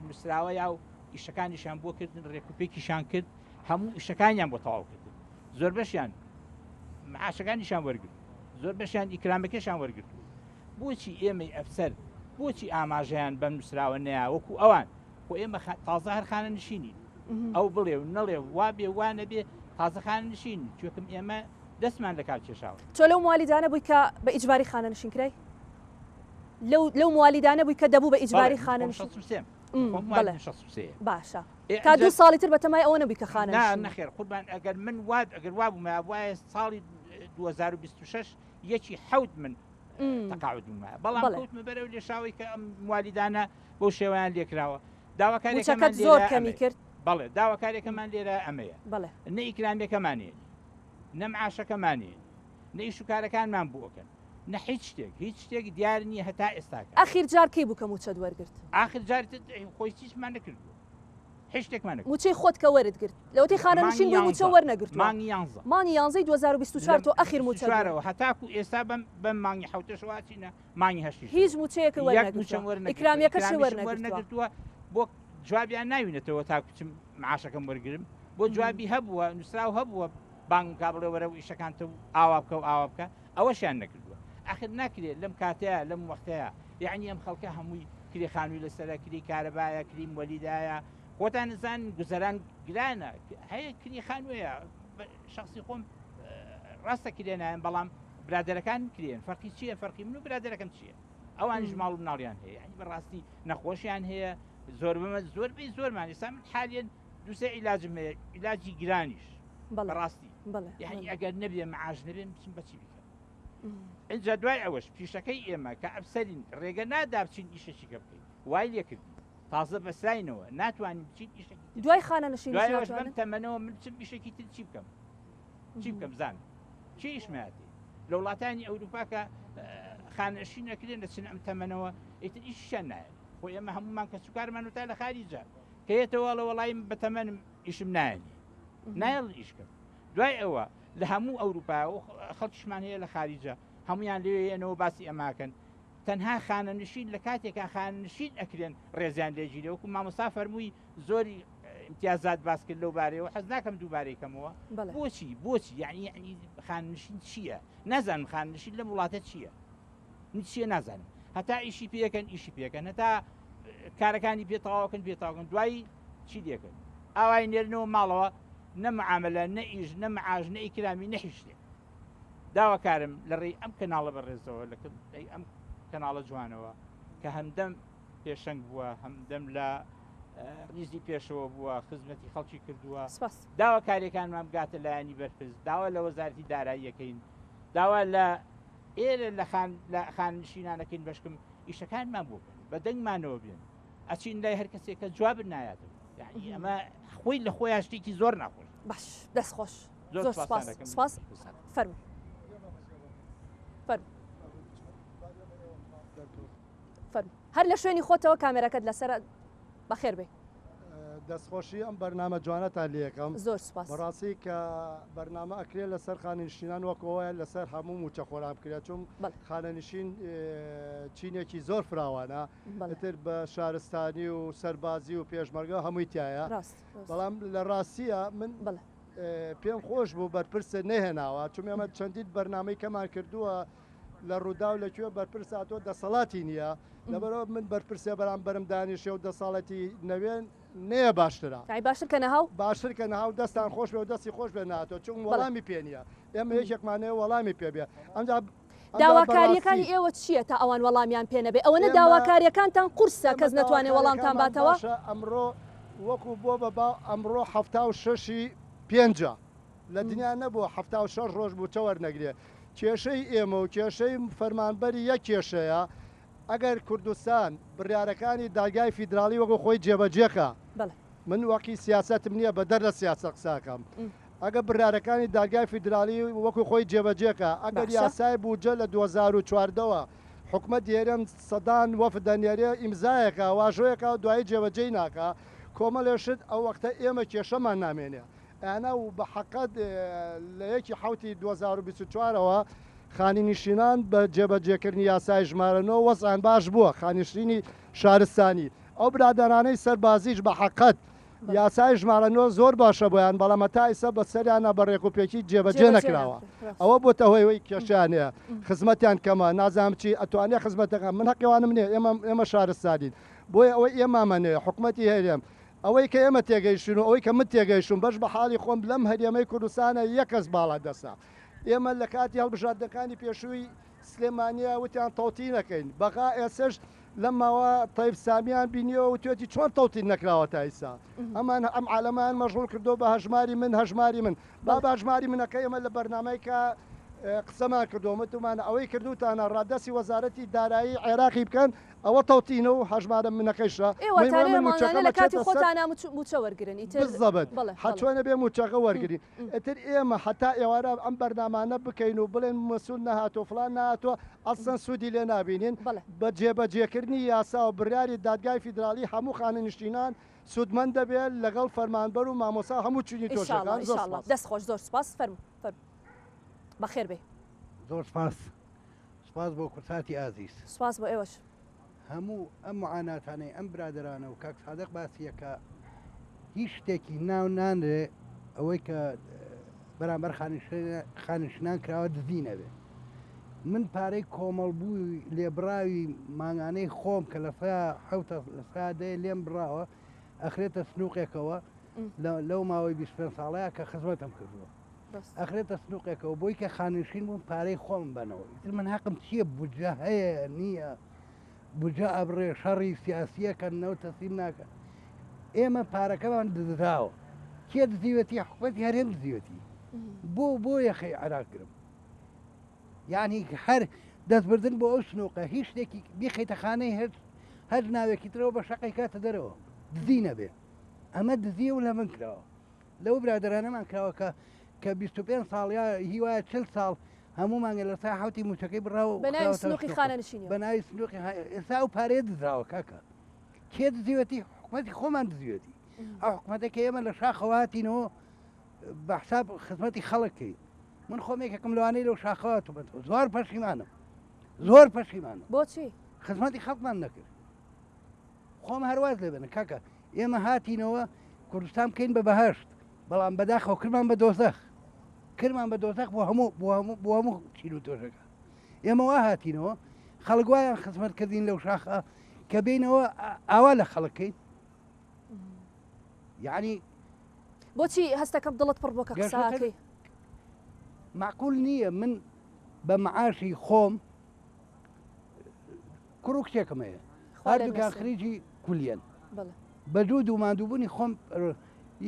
نووسراوە یا و ئیشەکانیشیان بۆ کردن ڕێکوپێکیشان کرد هەموو ئیشەکانیان بۆ تەواو کردن زۆربەشیان معاشەکانیشان وەرگرت زۆربەشیان ئیکرامەکەشان وەرگرتوو بۆچی ئێمەی ئەفسەر بۆچی ئاماژەیان بەم نووسراوە نەیا وەکو ئەوان خۆ ئێمە تازە هەر خانە نشینین ئەو بڵێ و نەڵێ وا بێ وا نەبێ تازە خانە نشین چۆکم ئێمە دەستمان لە کار کێشاوە. تۆ لەو موالیدانە بووی کە بە ئیجباری خانەنشین کرای؟ لەو لەو موالیدانە بووی کە دەبوو بە ئیجباری خانەنشین؟ بەڵێ باشە تا دوو ساڵی تر بەتەمای ئەوە نەبووی کە خانەنشین نەخێر قوربان ئەگەر من واد ئەگەر وا بوومایە بوایە ساڵی 2026 یەکی حەوت من تەقاعد بوومایە بەڵام کەوتمە بەرەو لێشاوی کە ئەم موالیدانە بەو شێوەیان لێکراوە داواکاریەکەمان زۆر کەمی کرد بەڵێ داواکاریەکەمان لێرە ئەمەیە بەڵێ نە ئیکرامیەکەمان نە معاشەکەمان نە ئیش و کارەکانمان بۆ ئەکەن نە هیچ شتێک هیچ شتێک دیار نییە هەتا ئێستاکە. ئاخیر جار کەی بوو کە مووچەت وەرگرت؟ ئاخر جار خۆی هیچمان نەکردووە هیچ شتێکمان نەکردووە. مووچەی خۆت کە وەرت گرت لەوەتەی خانەنشین مانگی بووی مووچە یانزە وەرنەگرتووە؟ مانگی یانزە. مانگی یانزەی 2024 لە تۆ ئەخیر مووچەت وەر. 24ەوە هەتاکوو ئێستا بەم بەم مانگی حەوتەشەوە ئەچینە مانگی هەشتیشەوە. هیچ مووچەیەکت یەک وەرنەگرتووە؟ مووچەم وەرنەگرتووە ئیکرامیەکەشت ئیکرامیشم وەرنەگرتووە؟ وەرنەگرتووە بۆ جوابیان ناوینەتەوە تاکوو بچم معاشەکەم وەرگرم بۆ جوابی هەبووە نووسراو هەبووە بانگم کا بڵێ وەرە و ئیشەکانتە و ئاوا بکە و ئاوا بکە ئەوەشیان نەکردووە ئەخر ناکرێت لەم کاتەیە لەم وەختەیە یعنی ئەم خەڵکە هەمووی کرێ خانووی لەسەرە کری کارەبایە کری مۆلیدایە خۆتان نزان گوزەران گرانە هەیە کری خانوویە شخصی خۆم ڕاستە کرێ نایەن بەڵام برادەرەکان کرێن فەرقی چییە فەرقی من و برادەرەکەم چییە ئەوانیش ماڵ و مناڵیان هەیە یعنی بەڕاستی نەخۆشیان هەیە زۆر بمە زۆربەی زۆرمان ئێستا من حالیەن دوسێ عیلاجم هەیە عیلاجی گرانیش بەڕاستی یعنی ئەگەر نەبێ معاش نەبێ بچم بەچی بکەم اینجا دوای ئەوەش پیشەکەی ئێمە کە ئەفسەرین ڕێگە نادا بچین ئیشەکی کە بکەین وای لێکردین تازە بەسراینەوە ناتوانین بچین ئیشەکی دوای خانە نشین دوای ئەوەش بەم تەمەنەوە من بچم ئیشێکی تر چی بکەم چی بکەم زان چی ئیشماتی لە وڵاتانی ئەوروپا کە خانەشین نەکرێن دەچن ئەم تەمەنەوە ئیتر ئیشیان نایەت خۆ ئێمە هەمومان کە سوکارمان و تا لە خاریجە کە یەتەوە ئەڵێ وەڵی من بەتەمەنم ئیشم نایەنێ نایەڵن ئیش کەم دوای ئەوە لە هەموو ئەوروپا و خەڵکیشمان هەیە لە خاریجە هەمویان لێ یەنەوە باسی ئەماکەن تەنها خانەنشین لە کاتێکا خانەنشین ئەکرێن ڕێزیان لێگیرێ وەکو مامۆستا فەرمووی زۆری امتیازات باس کرد لەو بارەیەوە حەز ناکەم دووبارەی کەمەوە بۆچی بۆچی یعنی یعنی خانەنشین چییە نازانم خانەنشین لەم وڵاتە چییە من چیە نازانم هەتا ئیشی پێکەن ئیشی پێکەن هەتا کارەکانی پێ تەواوکەن پێ تاوکەن دوایی چی دێکن ئاوای نێرنەوە ماڵەوە نە معاملە نە ئیش نە معاش نە ئیکرامی نە هیچ شتێک داواکارم لە ڕێی ئەم کەناڵە بەڕێزەوە لە ئەم کەناڵە جوانەوە کە هەمدەم پێشەنگ بووە هەمدەم لە ریزی پێشەوە بووە خزمەتی خەڵکی کردووە داواکاریەکانمان بگاتە لایەنی بەرپرس داوا لە وەزارەتی داراییەکەین داوا لە ئێرە لە خان لە خانەنشینانەکەین بەشکم ئیشەکانمان بۆ بکەن بە دەنگمانەوە بێن ئەچین لای هەر کەسێک کە جواب نایاتەوە یعنی ئەمە خۆی لە خۆیان شتێکی زۆر ناخۆش باش دەست خۆش. زۆر سپاس سپاس فەرموو فەرموو فەرموو هەر لە شوێنی خۆتەوە کامێرەکەت لەسەر بەخێر بێ. دەستخۆشی ئەم بەرنامە جوانەتان لێکەم زۆر سپاس. بەڕاستی کە بەرنامە ئەکرێ لەسەر خانەنشینان وەک ئەوەیە لەسەر هەموو مووچەخۆران بکرێت چون خانەنشین چینێکی زۆر فراوانە ئیتر بە شارستانی و سەربازی و پێشمەرگە هەمووی تایە بەڵام لە ڕاستیە من پێم خۆش بوو بەرپرسە نەهێناوە چون ئێمە چەندین بەرنامەی کەمان کردووە لە ڕووداو لە کوێ بەرپرس هاتووە دەسەڵاتی نییە لەبەرەوە من بەرپرسێ بەرامبەرم دانیشێ و دەسەڵاتی نەوێن نەیە باشترە. یانی باشتر کە نەهاو. باشتر کە نەهاو دەستان خۆش بێ و دەستی خۆش بێ نەهاتووە چون وەڵامی پێ نییە ئێمە یەکێکمان هەیە وەڵامی پێ بێ ئەمجا داواکارییەکانی ئێوە چییە تا ئەوان وەڵامیان پێ نەبێ؟ ئەوەنە داواکارییەکانتان قورسە کەس نەتوانێ وەڵامتان باتەوە؟ باشە ئەمڕۆ وەکو بۆ بە باو ئەمڕۆ 76ی پێنجە لە دنیا نەبووە 76 ڕۆژ مووچە وەرنەگرێ کێشەی ئێمە و کێشەی فەرمانبەری یەک کێشەیە، ئەگەر کوردستان بڕیارەکانی دادگای فیدراڵی وەکو خۆی جێبەجێکا، من وەکی سیاسەتم نییە بەدەر لە سیاسەت قسەکەم، ئەگەر بڕیارەکانی دادگای فیدراڵی وەکو خۆی جێبەجێکا، ئەگەر یاسای بودجە لە 2014 وە حکومەتی هەرێم سەدان وەفد دەنێرێ ئیمزایەکا واژۆیەکا و دوایی جێبەجێی ناکا، کۆمەڵێ شت ئەو وەختە ئێمە کێشەمان نامێنێ. ئەیانە و بە حەقەت لە یەکی حەوتی 2024 ەوە خانینشینان بە جێبەجێکردنی یاسای ژمارە نۆ وەزعیان باش بووە خانشینی شارستانی ئەو برادەرانەی سەربازیش بە حەقەت یاسای ژمارە نۆ زۆر باشە بۆیان بەڵام هەتا ئیستا بە سەریانە بە ڕێکوپێکی جێبەجێ نەکراوە ئەوە بۆتە هۆی ئەوەی کێشەیان هەیە خزمەتیان کەمە نازانم چی ئەتوانێ خزمەتەکان من حەقیوانم نییە ئێمە ئێمە شارستانین بۆیە ئەوەی ئێمامەنەیە حکومەتی هەرێم ئەوەی کە ئێمە تێگەیشتوین و ئەوەی کە من تێگەیشتوم بەش بە حاڵی خۆم لەم هەرێمەی کوردستانە یەک کەس باڵا دەستە. ئێمە لە کاتی هەڵبژاردنەکانی پێشووی سلێمانییە وتیان تەوتین ئەکەین. بەغا ئێسش لەم ماوە تەیف سامیان بینیەوە وتوێتی چۆن تەوتین نەکراوە تا ئیستا. ئەمان ئەم عالەمەیان مەشغوڵ کردووە بە هەژماری من هەژماری من. با بە هەژماری منەکە ئێمە لە بەرنامەی کە قسەمان کردووە وتومانە ئەوەی کردووتانە ڕادەستی وەزارەتی دارایی عێراقی بکەن ئەوە تەوتینە و هەژمارە منەکەیشە ئێوە مەی تانێ من مانگانە موچەکەم لە کاتی ئەچێتە سەر خۆتانا موچە وەرگرن ئیتر بالضبط بەڵێ بەڵێ حەچۆنە بێ موچەکە وەرگرین ئیتر ئێمە هەتا ئێوارە ئەم بەرنامانە بکەین و بڵێن مەسول نەهاتووە فڵان نەهاتووە ئەسڵەن سوودی لێ نابینین بەڵێ. بە جێبەجێکردنی یاسا و بڕیاری دادگای فیدراڵی هەموو خانەنشینان سوودمەند دەبێت لەگەڵ فەرمانبەر و مامۆستا و هەموو چینی ان شاء الله تۆژەکان ان زۆر شاء الله سوپاس. دەست خۆش زۆر سوپاس فەرموو فەرموو بەخێر بێی. زۆر سپاس سپاس بۆ کوردساتی ئازیز. سپاس بۆ ئێوەش. هەموو ئەم معاناتانەی ئەم برادەرانە و کاک سادق باسی ئەکا هیچ شتێکی ناو نانرێ ئەوەی کە بەرامبەر خانشنان کراوە دزی نەبێ من پارەی کۆمەڵ بووی لێبراوی مانگانەی خۆم کە لە سا حوتە لە سا دەیە لێم بڕاوە ئەخرێتە سنووقێکەوە لەو ماوەی 25 ساڵەیە کە خزمەتم کردووە ئەخرێتە سنوقێکەوە بۆی کە خانەنشین بووم پارەی خۆم بەنەوە ئیتر من هەقم چییە بودجە هەیە نییە بودجە ئەبڕێ شەڕی سیاسیەکەن نەوە تەسلیم ناکەن ئێمە پارەکەمان دزراوە کێ دزیوەتی حکومەتی هەرێم دزیوەتی بۆ بۆ یەخەی عێراق گرم یعنی هەر دەستبردن بۆ ئەو سنوقە هیچ شتێکی بیخەیتە خانەی هەر هەر ناوێکی ترەوە بە شەقی کاتە دەرەوە دزی نەبێ ئەمە دزیە و لە من کراوە لەو برادەرانەمان کراوە کە کە 25 ساڵ یا هیوایە 40 ساڵ هەموو مانگە لە سا حوتی موچەکەی بڕاوە بە ناوی سندوقی خانەنشینی بە ناوی سندوقی ئێستا ئەو پارەیە دزراوە کاکە کێ دزیوەتی حکومەتی خۆمان دزیوەتی ئەو حکومەتە کە ئێمە لە شاخەوە هاتینەوە بە حساب خزمەتی خەڵک کەین من خۆم یەکێکم لەوانەی لەو شاخەوە تومەتەوە زۆر پەشیمانم زۆر پەشیمانم بۆچی خزمەتی خەڵکمان نەکرد خۆم هەرواز لێ بێنە کاکە ئێمە هاتینەوە کوردستان بکەین بە بەهشت بەڵام بەداخەوە کرمان بە دۆزەخ کرمان بە دۆزەخ بۆ هەموو بۆ هەموو بۆ هەموو چین و تۆژەکە ئێمە وا هاتینەوە خەڵک وایان خزمەت کردین لەو شاخە کە بینەوە ئاوا لە خەڵکەکەین یعنی بۆچی هەستەکەم دڵت پڕ بۆ کە قساکەی معقول نییە من بە معاشی خۆم کوڕ و کچێکم هەیە هەردووکیان خریجی کولیەن بە جوود و ماندووبوونی خۆم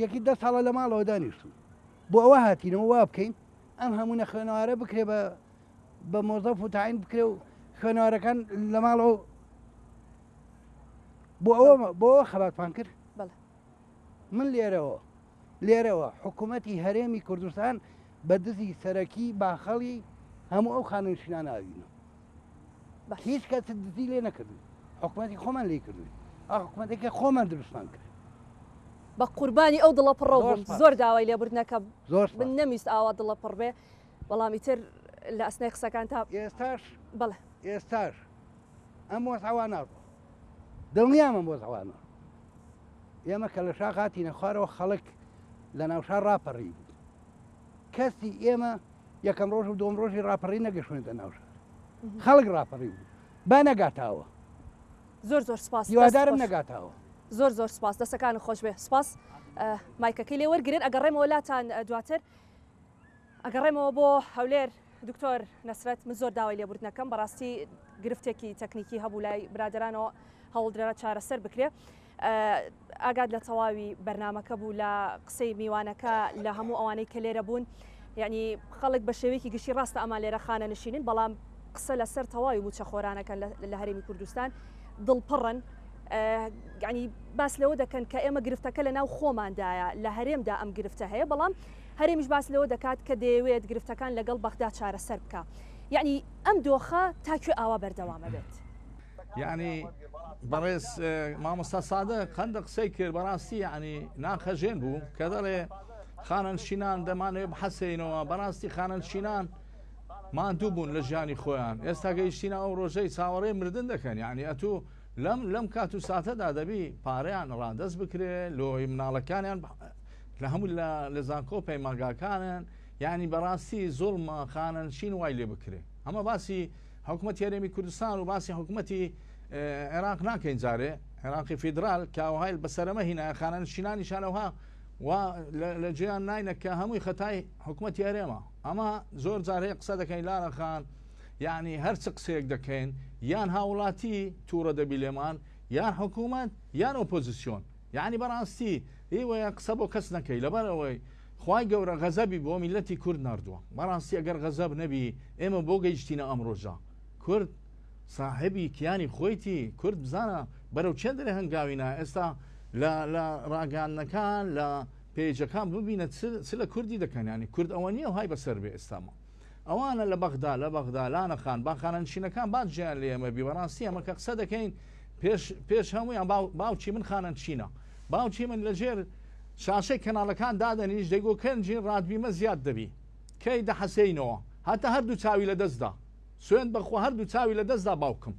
یەکی دە ساڵە لە ماڵەوە دانیشتوم بۆ ئەوە هاتینەوە وا بکەین ئەم هەموو نەخوێنەوارە بکرێ بە بە مۆزەف و تاین بکرێ و خوێنەوارەکان لە ماڵەوە بۆ ئەوە بۆ خەباتمان کرد من لێرەوە لێرەوە حکوومەتی هەرێمی کوردستان بە دزی سەرەکی باخەڵی هەموو ئەو خانەنشینانە ئەبینەوە. هیچ کەس دزی لێ نەکردوین حکومەتی خۆمان لێی کردوین ئەو حکومەتێکە خۆمان دروستمان کرد. بە قوربانی ئەو دڵە پڕەو بووم زۆر داوای لێبوردنەکەم زۆر من نەمویست ئاوا دڵە پڕ بێ بەڵام ئیتر لە ئەسنای قسەکان تا ئێستاش بەڵێ ئێستاش ئەم وەزعە ناڕۆ دڵنیام ئەم وەزعە ناڕۆ ئێمە کە لە شاخ هاتینە خوارەوە خەڵک لە ناوشار ڕاپەڕی بوو کەسی ئێمە یەکەم ڕۆژ و دووەم ڕۆژی ڕاپەڕی نەگەشتوینەتە ناو شار خەڵک ڕاپەڕی بوو با نەگاتاوە زۆر زۆر سپاس هیوادارم نەگاتاوە زۆر زۆر سپاس دەسەکانت خۆش بێ سپاس مایکەکەی لێ وەرگن ئەگەڕێمەوە لاتان دواتر ئەگەڕێمەوە بۆ هەولێر دکتۆر نەسرەت من زۆر داوای لێبوردنەکەم بەڕاستی گرفتێکی تەکنیکی هەبوو لای برادرانەوە هەوڵدرا چارەسەر بکرێ ئاگات لە تەواوی بەرنامەکە بوو لە قسەی میوانەکە لە هەموو ئەوانەی کە لێرە بوون یعنی خەڵک بە شێوەیەکی گشتی ڕاستە ئەمان لێرە خانە نشینن بەڵام قسە لەسەر تەواوی موچەخۆرانەکەن لە هەرێمی کوردستان دڵپڕن ینی باس لەوە دەکەن کە ئێمە گرفتەکە لە ناو خۆماندایە لە هەرێمدا ئەم گرفتە هەیە بەڵام هەرێمیش باس لەوە دەکات کە دەیەوێت گرفتەکان لەگەڵ بەغدا چارەسەر بکە یعنی ئەم دۆخە تا کوێ ئاوا بەردەوامە بێت؟ یعنی بەڕێز مامۆستا سادە قەندە قسەی کرد بەڕاستی یعنی ناخەژێن بوو کە دەڵێ خانەنشینان دەمانەوێ بحەسێینەوە بەڕاستی خانەنشینان ماندوو بوون لە ژیانی خۆیان ئێستا گەیشتینە ئەو ڕۆژەی چاوەڕێ مردن دەکەن یعنی ئەتوو لەم لەم کات و ساتەدا دەبی پارەیان ڕادەست بکرێ لۆی مناڵەکانیان لە هەموو لە زانکۆ پەیمانگاکانن یعنی بەڕاستی زوڵمە خانەنشین وای لێ بکرێ ئەمە باسی حکومەتی هەرێمی کوردستان و باسی حکومەتی عێراق ناکەین جارێ عێراقی فیدرال کاوهای بەسەرەمە هینا خانەنشینانیشانەوە وا لە جێیان ناینە کە هەمووی خەتای حکومەتی هەرێمە ئەمە زۆر جار هەیە قسە دەکەین لارە خان یعنی هەر چ قسەیەک دەکەین یان هاوڵاتی تووڕە دەبی لێمان یان حکوومەت یان ئۆپۆزیسیۆن یعنی بەڕاستی ئێوەیە قسە بۆ کەس نەکەی لەبەر ئەوەی خوای گەورە غەزەبی بۆ میلەتی کورد ناردووە بەڕاستی ئەگەر غەزەب نەبی ئێمە بۆ گەیشتینە ئەم ڕۆژە کورد ساحێبی کیانی خۆیتی کورد بزانە بەرەو چێن دەرێ هەنگاوی نا ئێستا لە لە ڕاگەیاندنەکان لە پێجەکان ببینە چ لە کوردی دەکەن ینی کورد ئەوە نییە های بەسەر بێ ئێستاما ئەوانە لە بەغدا لە بەغدا لانە خان با خانەنشینەکان با جیان لێ ئێمە بی بەڕاستی ئەمە کە قسە دەکەین پێش پێش هەموویان باوکی من خانەنشینە باوکی من لەژێر شاشەی کەناڵەکان دادەنیش دەیگۆ کەنجین ڕاتبیمە زیاد دەبی کەی دەحەسێینەوە هەتا هەردوو چاوی لەدەستدا سوێند بەخوا هەردوو چاوی لەدەستدا باوکم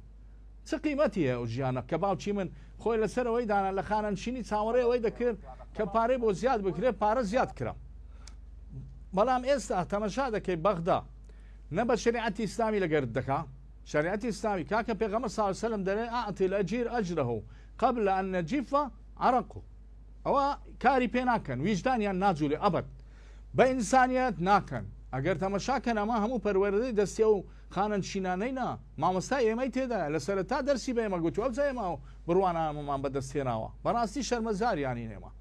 چ قیمەتی هەیە ئەو ژیانە کە باوکی من خۆی لەسەر ئەوەی دانا لە خانەنشینی چاوەڕێ ئەوەی دەکرد کە پارەی بۆ زیاد بکرێت پارە زیاد کرا بەڵام ئێستا تەمەشا دەکەی بەغدا نە بە شریعەتی ئیسلامی لەگەرت دەکا شریعەتی ئیسلامی کاکە پێغەمبەر صلی الله علیه وسلم دەڵێ اعطی الاجیر اجره قبل ان يجف عرقه ئەوە کاری پێ ناکەن ویژدانیان ناجولێ ئەبەد بە ئینسانیەت ناکەن ئەگەر تەمەشا کەن ئەمە هەموو پەروەردەی دەستی ئەو خانەنشینانەی نا مامۆستای ئێمەی تێدایە لە سەرەتا دەرسی بە ئێمە گوتووە ئەوجا ئێمە ئەو بڕوانامەمان بەدەست هێناوە بەڕاستی شەرمەزاریانین ئێمە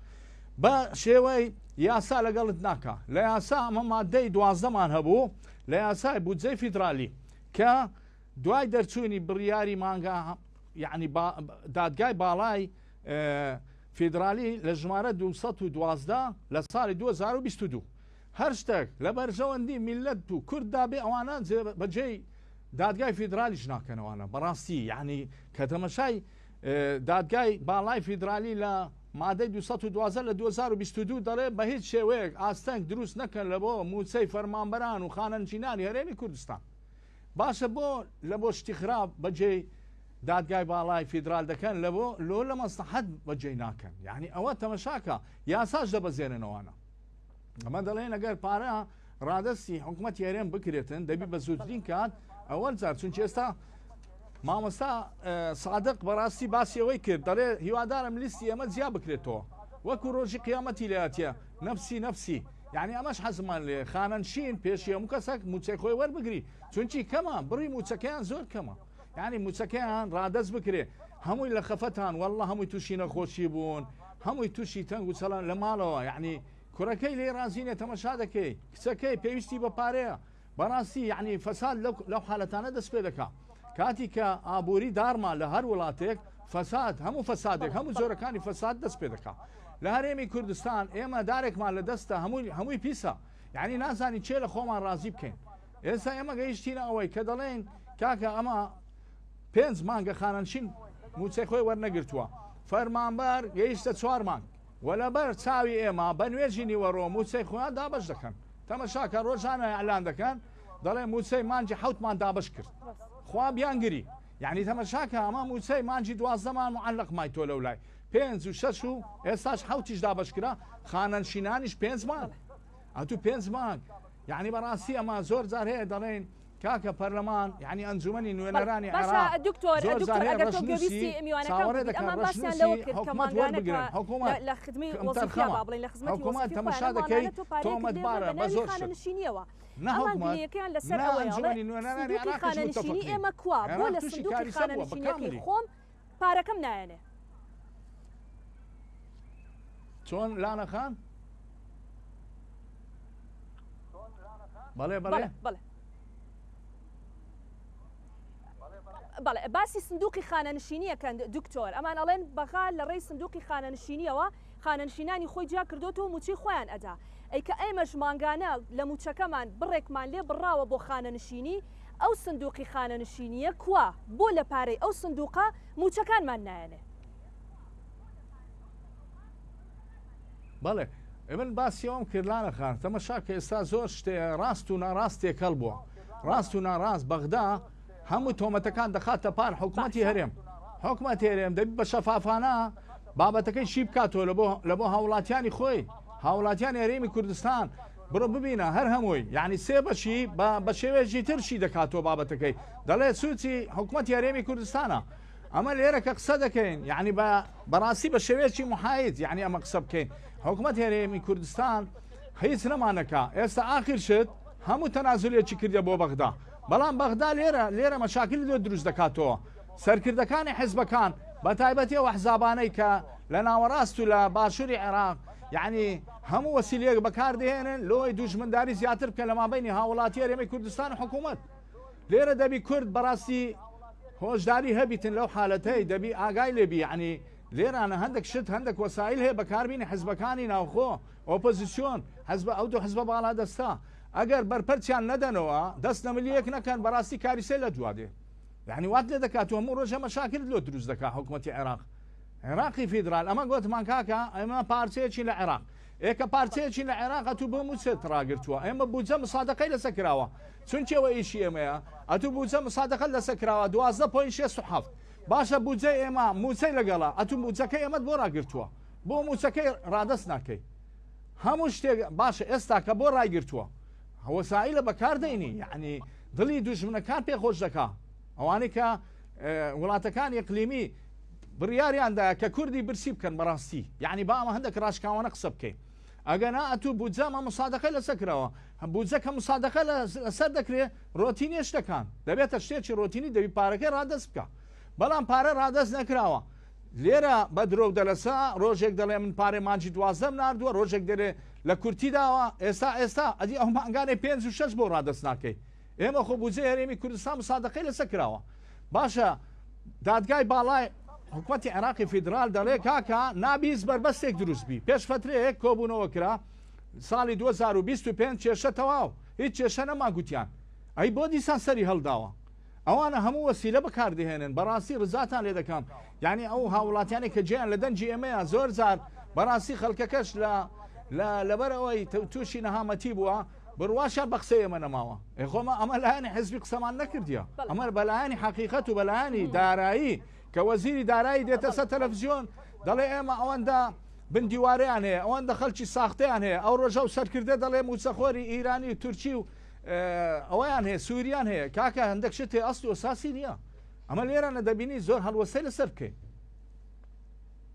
بە شێوەی یاسا لەگەڵت ناکا لە یاسا ئەمە مادەی دوازدەمان هەبوو لە یاسای بودجەی فیدرالی کە دوای دەرچوونی بڕیاری مانگا یعنی دادگای باڵای فیدرالی لە ژمارە 212 لە ساڵی 2022 هەر شتێک لە بەرژەوەندی میللەت و کورد دا بێ ئەوانە بەجێی دادگای فیدرالیش ناکەن ئەوانە بەڕاستی یعنی کە تەمەشای دادگای باڵای فیدرالی لە مادەی 212 لە 2022 دەڵێ بە هیچ شێوەیەک ئاستەنگ دروست نەکەن لە بۆ موچەی فەرمانبەران و خانەنشینانی هەرێمی کوردستان باشە بۆ لە بۆ شتی خراپ بەجێی دادگای باڵای فیدرال دەکەن لە بۆ لۆ لە مەسلحەت بەجێی ناکەن یعنی ئەوە تەمەشاکە یاساش دەبەزێننەوەە ئەمە دەڵێن ئەگەر پارە ڕادەستی حکوومەت هەرێم بکرێتن دەبی بە زووترین کات ئەوەل جار چونکی ئێستا مامۆستا سادق بەڕاستی باسی ئەوەی کرد دەڵێ هیوادارم لیستی ئێمە جیا بکرێتەوە وەکو ڕۆژی قیامەتی لاتە نەفسی نەفسی یعنی ئەمەش حەزمان لێ خانەنشین پێشی هەموو کەسێک موچەی خۆی وەربگری چونکی کەمە بڕی موچەکەیان زۆر کەمە یعنی موچەکەیان ڕادەست بکرێ هەمووی لە خەفەتان والله هەمووی تووشی نەخۆشی بوون هەمووی تووشی تەنگ و چەڵان لە ماڵەوە یعنی کوڕەکەی لێی ڕازی نیە تەمەشا دەکەی کچەکەی پێویستی بە پارەیە بەڕاستی یعنی فەساد لەو لەو حالەتانە دەست پێ دەکا کاتی کە ئابووری داڕما لە هەر وڵاتێک فەساد هەموو فەسادێک هەموو جۆرەکانی فەساد دەست پێ دەکا لە هەرێمی کوردستان ئێمە دارێکمان لە دەستە هەمووی هەمووی پیسە. یعنی نازانی چێ لە خۆمان ڕازی بکەین ئێستا ئێمە گەیشتینە ئەوەی کە دەڵێن کاکە ئەمە پێنج مانگە خانەنشین موچەی خۆی وەرنەگرتووە فەرمانبەر گەیشتە چوار مانگ و لەبەر چاوی ئێمە بە نوێژی نیوەڕۆ موچەی خۆیان دابەش دەکەن تەمەشاکە ڕۆژانە ئیعلان دەکەن دەڵێ موچەی مانگی حەوتمان دابەش کرد خوا بیانگری یعنی تەمەشاکە ئەمە موچەی مانگی دوازدەمان معلق مای تۆ لەو لای پێنج و شەش و ئێستاش حەوتیش دابەش کرا خانەنشینانیش پێنج مانگ ئەتوو پێنج مانگ یعنی بەڕاستی ئەمە زۆر جار هەیە دەڵێن کاکە پەرلەمان یعنی ئەنجومەنی نوێنەرانی باشە عێراق دکتۆر زۆر دکتۆر جار هەیە ئەگەر تۆ ڕەشنووسی گوێبیستی میوانەکان چاوەڕێ بووبیت دەکەن ئەمان باسیان ڕەشنووسی لەوە کرد کە حکومەت مانگانە وەربگرن کە حکومەت لە لە خدمەی کەمتەرخەمە وەزیفیا با بڵێین لە خزمەتی حکومەت وەزیفی تەمەشا خۆیانە دەکەی مانگانە تۆ پارەیەکت لێ بڕە تۆمەتبارە بە بە ناوی زۆر شت خانەنشینیەوە نە ئەمان حکومەت گلەیەکەیان لەسەر نە ئەوەیە ئەڵێ ئەنجومەنی نوێنەرانی سندوقی عێراقیش خانەنشینی متەفقین ئێمە کوا بۆ عێراق لە تووشی سندوقی کاریسە بووە بە خانەنشینیەکەی کاملی خۆم پارەکەم نایەنێ. چۆن لانە خان؟ بەڵێ بەڵێ بەڵێ بەڵێ. بەڵێ باسی سندوقی خانەنشینیەکەن دکتۆر ئەمان ئەڵێن بەغا لە ڕێی سندوقی خانەنشینیەوە خانەنشینانی خۆی جیا کردۆتەوە و موچەی خۆیان ئەدا ئەی کە ئێمەش مانگانە لە موچەکەمان بڕێکمان لێ بڕاوە بۆ خانەنشینی ئەو سندوقی خانەنشینیە کوا بۆ لە پارەی ئەو سندوقە موچەکانمان نایەنێ؟ بەڵێ من باسی ئەوم کرد لانە خان تەمەشا کە ئێستا زۆر شتێ ڕاست و ناڕاست تێکەڵ بووە ڕاست و ناڕاست بەغدا هەموو تۆمەتەکان دەخاتە پار حکوومەتی هەرێم حکوومەت هەرێم دەبی بە شەفافانە بابەتەکەی شی بکاتەوە لە بۆ لە بۆ هاوڵاتیانی خۆی هاوڵاتیانی هەرێمی کوردستان بڕۆ ببینە هەر هەمووی یعنی سێ بەشی بە بە شێوەیەکی تر شی دەکاتەوە بابەتەکەی دەڵێ سوچی حکوومەتی هەرێمی کوردستانە ئەمە لێرە کە قسە دەکەین یعنی بە بەڕاستی بە شێوەیەکی محاید یعنی ئەمە قسە بکەین حکومەت هەرێمی کوردستان هیچ نەمانەکە ئێستا ئاخر شت هەموو تەنازولێکی کردە بۆ بەغدا بەڵام بەغدا لێرە لێرە مەشاکلی لۆ دروست دەکاتەوە سەرکردەکانی حزبەکان بە تایبەتی ئەو حزابانەی کە لە ناوەڕاست و لە باشووری عێراق یعنی هەموو وەسیلەیەک بەکاردێنن لۆی دوژمنداری زیاتر بکەن لە مابینی هاوڵاتی هەرێمی کوردستان و حکوومەت لێرە دەبی کورد بەڕاستی هۆشداری هەبیتن لەو حالەتەی دەبی ئاگای لێبی یعنی لێرانە هەندێک شت هەندێک وەسایل هەیە بەکاربینی حزبەکانی ناوخۆ ئۆپۆزیسیۆن حزب ئەو دوو حزبە باڵا دەستە ئەگەر بەرپەرچیان نەدەنەوە دەست لە ملی یەک نەکەن بەڕاستی کاریسە لە دوا دێ یعنی وات لێ دەکات و هەموو ڕۆژە مەشاکلت لۆ دروست دەکات حکوومەتی عێراق عێراقی فیدرال ئەمە گۆتمان کاکە ئەمە پارچەیەکی لە عێراق ئێکە پارچەیەکی لە عێراق ئەتوو بۆ موچەت ڕاگرتووە ئێمە بودجە مسادەقەی لەسەر کراوە چونکی ئەوە ئیشی ئێمەیە ئەتوو بودجە مسادەقەت لەسەر کراوە 12 point 67 باشە بودجەی ئێمە موچەی لەگەڵە ئەتوو موچەکەی ئێمەت بۆ ڕاگرتووە بۆ موچەکەی ڕادەست ناکەی هەموو شتێک باشە ئێستا کە بۆ ڕایگرتووە وەسائیلە بەکار دەینی یعنی دڵی دوژمنەکان پێ خۆش دەکا ئەوانەی کە وڵاتەکانی ئیقلیمی بڕیاریان دا کە کوردی برسی بکەن بەڕاستی یعنی با ئەمە هەندێک ڕاشکاوانە قسە بکەین ئەگەنا ئەتوو بودجە ئەمە مسادەقەی لەسەر کراوە بودجە کە مسادەقە لەسەر دەکرێ ڕۆتینیە شتەکان دەبێتە شتێکی ڕۆتینی دەبی پارەکەی ڕادەست بکە بەڵام پارە ڕادەست نەکراوە لێرە بە درۆ و دەلەسە ڕۆژێک دەڵێ من پارەی مانگی دوازدەم ناردووە ڕۆژێک دەرێ لە کورتی داوە ئێستا ئێستا ئەدی ئەو مانگانەی پێنج و شەش بۆ ڕادەست ناکەی ئێمە خۆ بودجەی هەرێمی کوردستان مسادەقەی لەسەر کراوە باشە دادگای باڵای حکومەتی عێراقی فیدرال دەڵێ کاکە نابی هیچ بەربەستێک دروست بی پێش فترەیەک کۆبوونەوە کرا ساڵی 2025 کێشە تەواو هیچ کێشە نەما گوتیان ئەی بۆ دیسان سەری هەڵداوە ئەوانە هەموو وەسیلە بەکاردەهێنن بەڕاستی ڕزاتان لێ دەکەم یعنی ئەو هاوڵاتیانێک کە جێیان لە دەنگی ئێمەیە زۆر جار بەڕاستی خەڵکەکەش لە لەبەر ئەوەی تووشی نەهامەتی بووە بڕواشیان بە قسەی ئێمە نەماوە. ئێ خۆ ئەمە ئەمە لایەنی حزبی قسەمان نەکردیە. ئەمە بە لایەنی حەقیقەت و بە لایەنی دارایی کە وەزیری دارایی دێتە سەر تەلەفزیۆن دەڵێ ئێمە ئەوەندە بن دیوارەیان هەیە ئەوەندە خەڵکی ساختەیان هەیە ئەو ڕۆژە و سەرکردە دەڵێ موچەخۆری ئیرانی و تورکی و ئەوەیان هەیە سووریان هەیە کاکە هەندێک شت هەیە ئەسڵ و ئەساسی نییە ئەمە لێرانە دەبینی زۆر هەڵوەستەی لەسەر بکەین.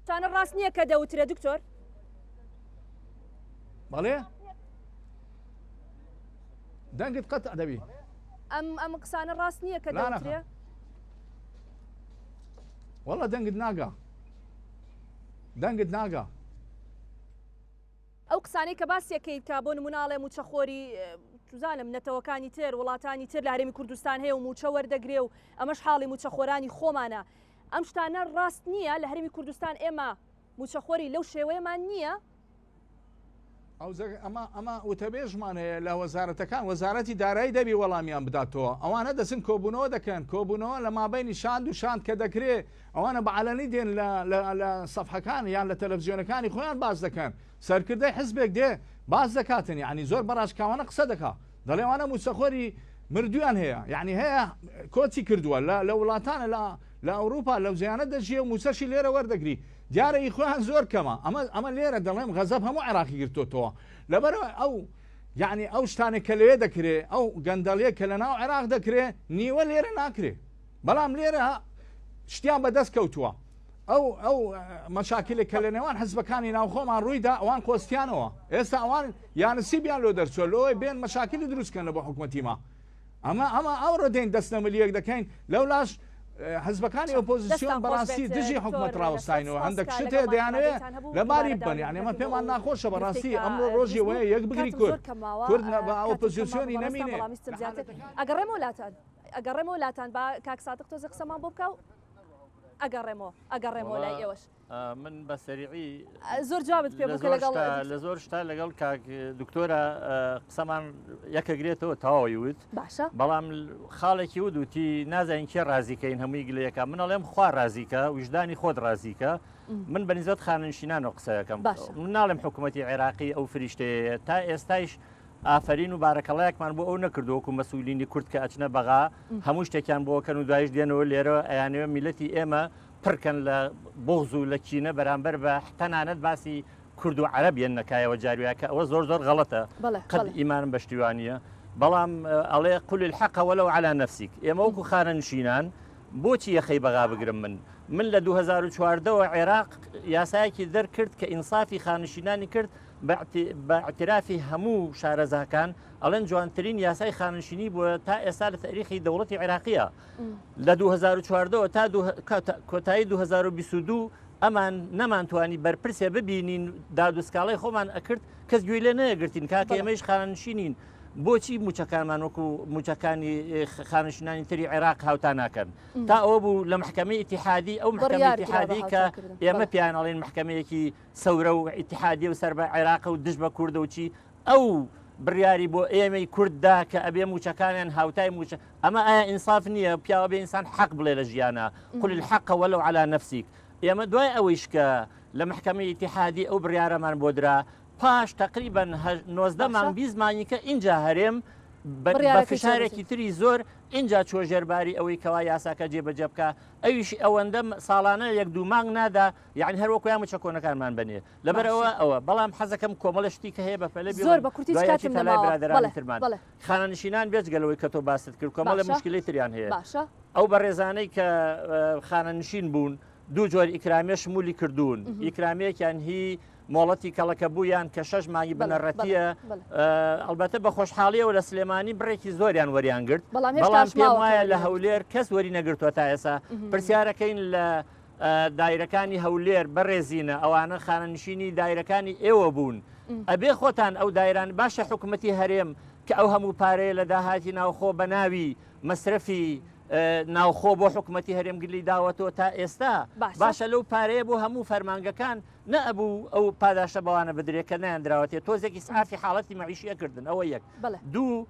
تانە ڕاست نییە کە دەوترێ دکتۆر؟ بەڵێ دەنگت قەتع دەبی. ئەم ئەم قسانە ڕاست نییە کە دەوترێ؟ وەڵا دەنگت ناگا دەنگت ناگا. ئەو قسانەی کە باسیەکەیت کە بۆ نمونە ئەڵێ موچەخۆری چزانم نەتەوەکانی تر وڵاتانی تر لە هەرێمی کوردستان هەیە و موچە وەردەگرێ و ئەمەش حاڵی موچەخۆرانی خۆمانە ئەم شتانە ڕاست نییە لە هەرێمی کوردستان ئێمە موچەخۆری لەو شێوەیەمان نییە؟ ئەمە ئەمە وتەبێژمان هەیە لە وەزارەتەکان وەزارەتی دارایی دەبی وەڵامیان بداتەوە ئەوانە دەچن کۆبوونەوە دەکەن کۆبوونەوە لە مابینی شاند و شاند کە دەکرێ ئەوانە بە عەلەنی دێن لە لە سەفحەکان یان لە تەلەڤزیۆنەکانی خۆیان باس دەکەن سەرکردەی حزبێک دێ باس دەکاتن یعنی زۆر بەڕاشکاوانە قسە دەکا دەڵێ ئەوانە موچەخۆری مردویان هەیە یعنی هەیە کۆچی کردووە لە لە وڵاتانە لە لە ئەوروپا لەو جیانە دەژیە و موچەشی لێرە وەردەگری دیارە ئی خۆیان زۆر کەمە ئەمە ئەمە لێرە دەڵێم غەزەب هەموو عێراقی گرتۆتەوە لەبەرەوە ئەو یعنی ئەو شتانێک کە لەوێ دەکرێ ئەو گەندەڵیە کە لە ناو عێراق دەکرێ نیوە لێرە ناکرێ بەڵام لێرە شتیان بەدەست کەوتووە ئەو ئەو مەشاکلێک کە لە نێوان حزبەکانی ناوخۆمان ڕوویدا ئەوان قۆستیانەوە ئێستا ئەوان یانسیبیان لۆ دەرچوە لۆی بێن مەشاکلی دروستکەن لە بۆ حکوومەتی ما ئەمە ئەمە ئەوڕۆ دێن دەست لە ملیەک دەکەین لەولاش حزبەکانی ئۆپۆزیسیۆن بەڕاستی دژی حکومەت ڕاوەستاینەوە هەندێک شت هەیە دەیانەوێ لەباری ببەن یعنی ئەمە پێمان ناخۆشە بەڕاستی ئەمڕۆ ڕۆژی وەیە یەک بگری کورد کورد بە ئۆپۆزیسیۆنی نەمینێ. ئەگەڕێمەوە لاتان ئەگەڕێمەوە لاتان با کاک سادق تۆزێ قسەمان بۆ بکە و ئەگەڕێمەوە ئەگەڕێمەوە لای ئێوەش. من بە سەریعی زۆر جوابت پێ بوو کە لەگەڵ لە زۆر شتا لەگەڵ کاک دکتۆرە قسەمان یەکەگرێتەوە تەواوی وت باشە بەڵام خاڵێکی ود وتی نازانین کێ ڕازیکەین هەمووی گلەیەکە من ئەڵێم خوا ڕازیکە ویژدانی خۆت ڕازیکە من بە نسبەت خانەنشینانەوە قسەکەم من ناڵێم حکوومەتی عێراقی ئەو فریشتەیە تا ئێستایش ئافرین و بارەکەڵایەکمان بۆ ئەو نەکردو وەکو مەسولینی کورد کە ئەچنە بەغا هەموو شتێکیان بۆکەن و دوایش دێنەوە لێرە ئەیانەوە میلەتی ئێمە پڕکەن لە بوغز و لە کینە بەرامبەر بە تەنانەت باسی کورد و عەرەب یەن نەکایەوە جارویا کە ئەوە زۆر زۆر غەڵەتە قەت ئیمانم بە شتی وا نییە بەڵام ئەڵێ قل الحق ولو على نفسك ئێمە وەکو خانەنشینان بۆچی یەخەی بەغا بگرم من من لە 2014 وە عێراق یاسایەکی دەرکرد کە ئینسافی خانشینانی کرد بە اعترافی هەموو شارەزاکان ئەڵێن جوانترین یاسای خانشینی بووە تا ئێستا لە تاریخی دەوڵەتی عێراقیە لە 2014 ەوە تا کۆتایی 2022 ئەمان نەمانتوانی بەرپرسێ ببینین داد و سکاڵای خۆمان ئەکرد کەس گوێی لێ نەگرتین کاکە ئێمەیش خانەنشینین بۆچی موچەکانمان وەکو موچەکانی خانشینانی تری عێراق هاوتا ناکەن تا ئەوە بوو لە محکمەی ئیتیحادی ئەو محکمەی ئیتیحادی کە ئێمە پیان ئەڵێن محکمەیەکی سەورە و ئیتیحادی و سەر بە عێراق و دژ بە کوردە و چی ئەو بڕیاری بۆ ئێمەی کورد دا کە ئەبێ موچەکانیان هاوتای موچە ئەمە ئایا ئینساف نییە پیاوە بێ ئینسان حەق بڵێ لە ژیانا قل الحق ولو على نفسك ئێمە دوای ئەوەیش کە لە محکەمەی ئیتیحادی ئەو بڕیارەمان بۆ درا پاش تقریبا 19 مانگ 20 مانگی کە ئینجا هەرێم بە فشارێکی تری زۆر ئینجا چوە ژێرباری ئەوەی کەوا یاساکە جێبەجێ بکە ئەویش ئەوەندە ساڵانە یەک دوو مانگ نادا یعنی هەر وەکو موچە کۆنەکانمان بەنێ لەبەرئەوە ئەوە بەڵام حەزەکەم کۆمەڵە شتی کە هەیە بە پەلە بێ زۆر بە کورتی دوای کاتم ئەچیتە لای نەماوە برادەرانی بەڵێ ترمان بەڵێ خانەنشینان بێجگە لەوەی کە تۆ باست کرد کۆمەڵە باشە مشکلەی تریان هەیە باشە ئەو بەڕێزانەی کە خانەنشین بوون دوو جۆر ئیکرامیە شمولی کردوون ئیکرامیەکیان هی مۆڵەتی کەڵەکەبوویان کە شەش مانگی بەڵێ بەڵێ بنەڕەتیە بەڵێ ئەڵبەتە بە خۆشحاڵیەوە لە سلێمانی بڕێکی زۆریان وەریان گرت بەڵام بەڵام هێشتاش پێم ماوە کە وایە لە وەریان نەگرتوون هەولێر کەس وەری نەگرتووە تا ئێستا پرسیارەکەین لە دایرەکانی هەولێر بەڕێزینە ئەوانە خانەنشینی دایرەکانی ئێوە بوون ئەبێ خۆتان ئەو دایران باشە حکومەتی هەرێم کە ئەو هەموو پارەیە لە داهاتی ناوخۆ بە ناوی مەسرەفی ناوخۆ بۆ حکومەتی هەرێم گلی داوەتەوە تا ئێستا باشە لەو پارەیە بۆ هەموو فەرمانگەکان نەئەبوو ئەو پاداشتە بەوانە بدرێت کە نەیاندراوەتێ تۆزێکی سعافی حاڵەتی مەعیشی ئەکردن ئەوە یەک دوو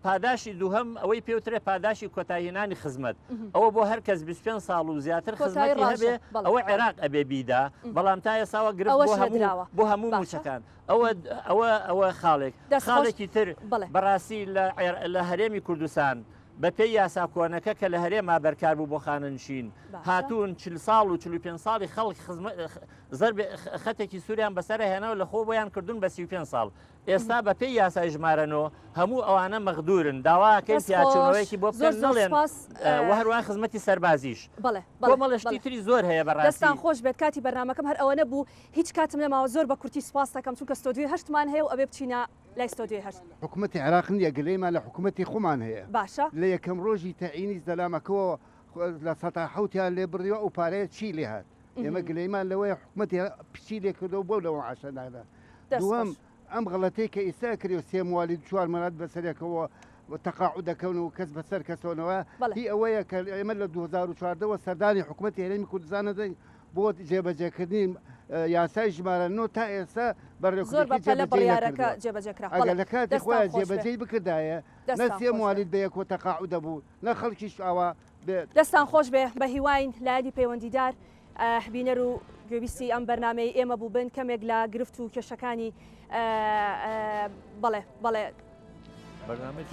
پاداشی دووهەم ئەوەی پێوترێ پاداشی کۆتایهێنانی خزمەت ئەوە بۆ هەر کەس 25 ساڵ و زیاتر خزمەتی هەبێ ئەوە عێراق ئەبێ بیدا بەڵام تا ئێساوە گرفت بۆ هەموو بۆ هەموو موچەکان ئەوە ئەوە ئەوە خاڵێک خاڵێکی تر بەڕاستی لە هەرێمی کوردستان بە پێی یاسا کۆنەکە کە لە هەرێما بەرکار بوو بۆ خانەنشین هاتوون 40 ساڵ و 45 ساڵی خەڵک زەرب خەتێکی سووریان بەسەر هێناوە لە خۆ بۆیان کردوون بە 35 ساڵ ئێستا بە پێی یاسای ژمارە نۆ هەموو ئەوانە مەغدورن داواکەین دەست خۆش پیاچوونەوەیەکی بۆ زۆر بکەن زۆر نەڵێن سوپاس وە هەروەها خزمەتی سەربازیش بەڵێ بەڵێ کۆمەڵێ شتی بەڵێ تری زۆر هەیە بەڕاستی. دەستان خۆش بێت کاتی بەرنامەکەم هەر ئەوەنە بوو هیچ کاتم نەماوە زۆر بە کورتی سوپاست دەکەم چونکە ستۆدیۆی هەشتمان هەیە و ئەبێ بچینە لای ستۆدیۆی هەشت. حکومەتی عێراق نیە گلەیمان لە حکومەتی خۆمان هەیە باشە. لە یەکەم ڕۆژی تەعینی زەلامەکەوە 7% یان لێ بڕیوە ئەو پارەیە چی لێ هات ئێمە گلەیمان لەوەیە حکومەتی پچی لێ کردەوە بۆ لەوە عاشە نادا دەست دووەم خۆش. ئەم غەڵەتەی کە ئیستا ئەکرێ و سێ موالید و چوار مەلات بەسەرێکەوە تەقاعود دەکەون و کەس بەسەر کەسەوەنەوە بەڵێ. هی ئەوەیە کە ئێمە لە 2014 وە سەردانی حکومەتی هەرێمی کوردستان دەدەین. بۆ جێبەجێکردنی یاسای ژمارە 9 تا ئێستا بە زۆر ڕێکوپێکی بە پەلە جێبەجێی بڕیارەکە نەکردووە. جێبەجێ کرا. ئەگەر بەڵێ لە کاتی دەستتان خۆیان خۆش بێ. جێبەجێی بکردایە نە دەستتان سێ خۆش بێ. موالید بە یەکۆ تەقاعود دەبوو نە خەڵکیش ئاوا بێ دەستتان خۆش بێ بەهیواین لایەنی پەیوەندیدار بینەر و گوێبیستی ئەم بەرنامەی ئێمە بووبن کەمێک لە گرفت و کێشەکانی بەڵێ بەڵێ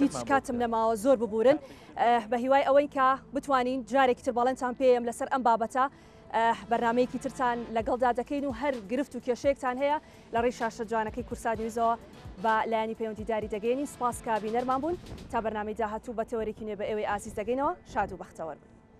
هیچ کاتم نەماوە زۆر ببورن بە هیوای ئەوەین کە بتوانین جارێکی تر بەڵێنتان پێم لەسەر ئەم بابەتە بەرنمەیەکی ترتان لەگەڵدا دەکەین و هەر گرفت و کێشەیەکتان هەیە لە ڕێی شاشە جوانەکەی کورسات نیوزەوە بە لایەنی پەیوەندیداری دەگەیەنین سوپاس کە بینەرمان بوون تا بەرنامەی داهاتوو بە تەوەرێکی نوێ بە ئێوەی ئازیز دەگەینەوە شاد و بەختەوەر بن.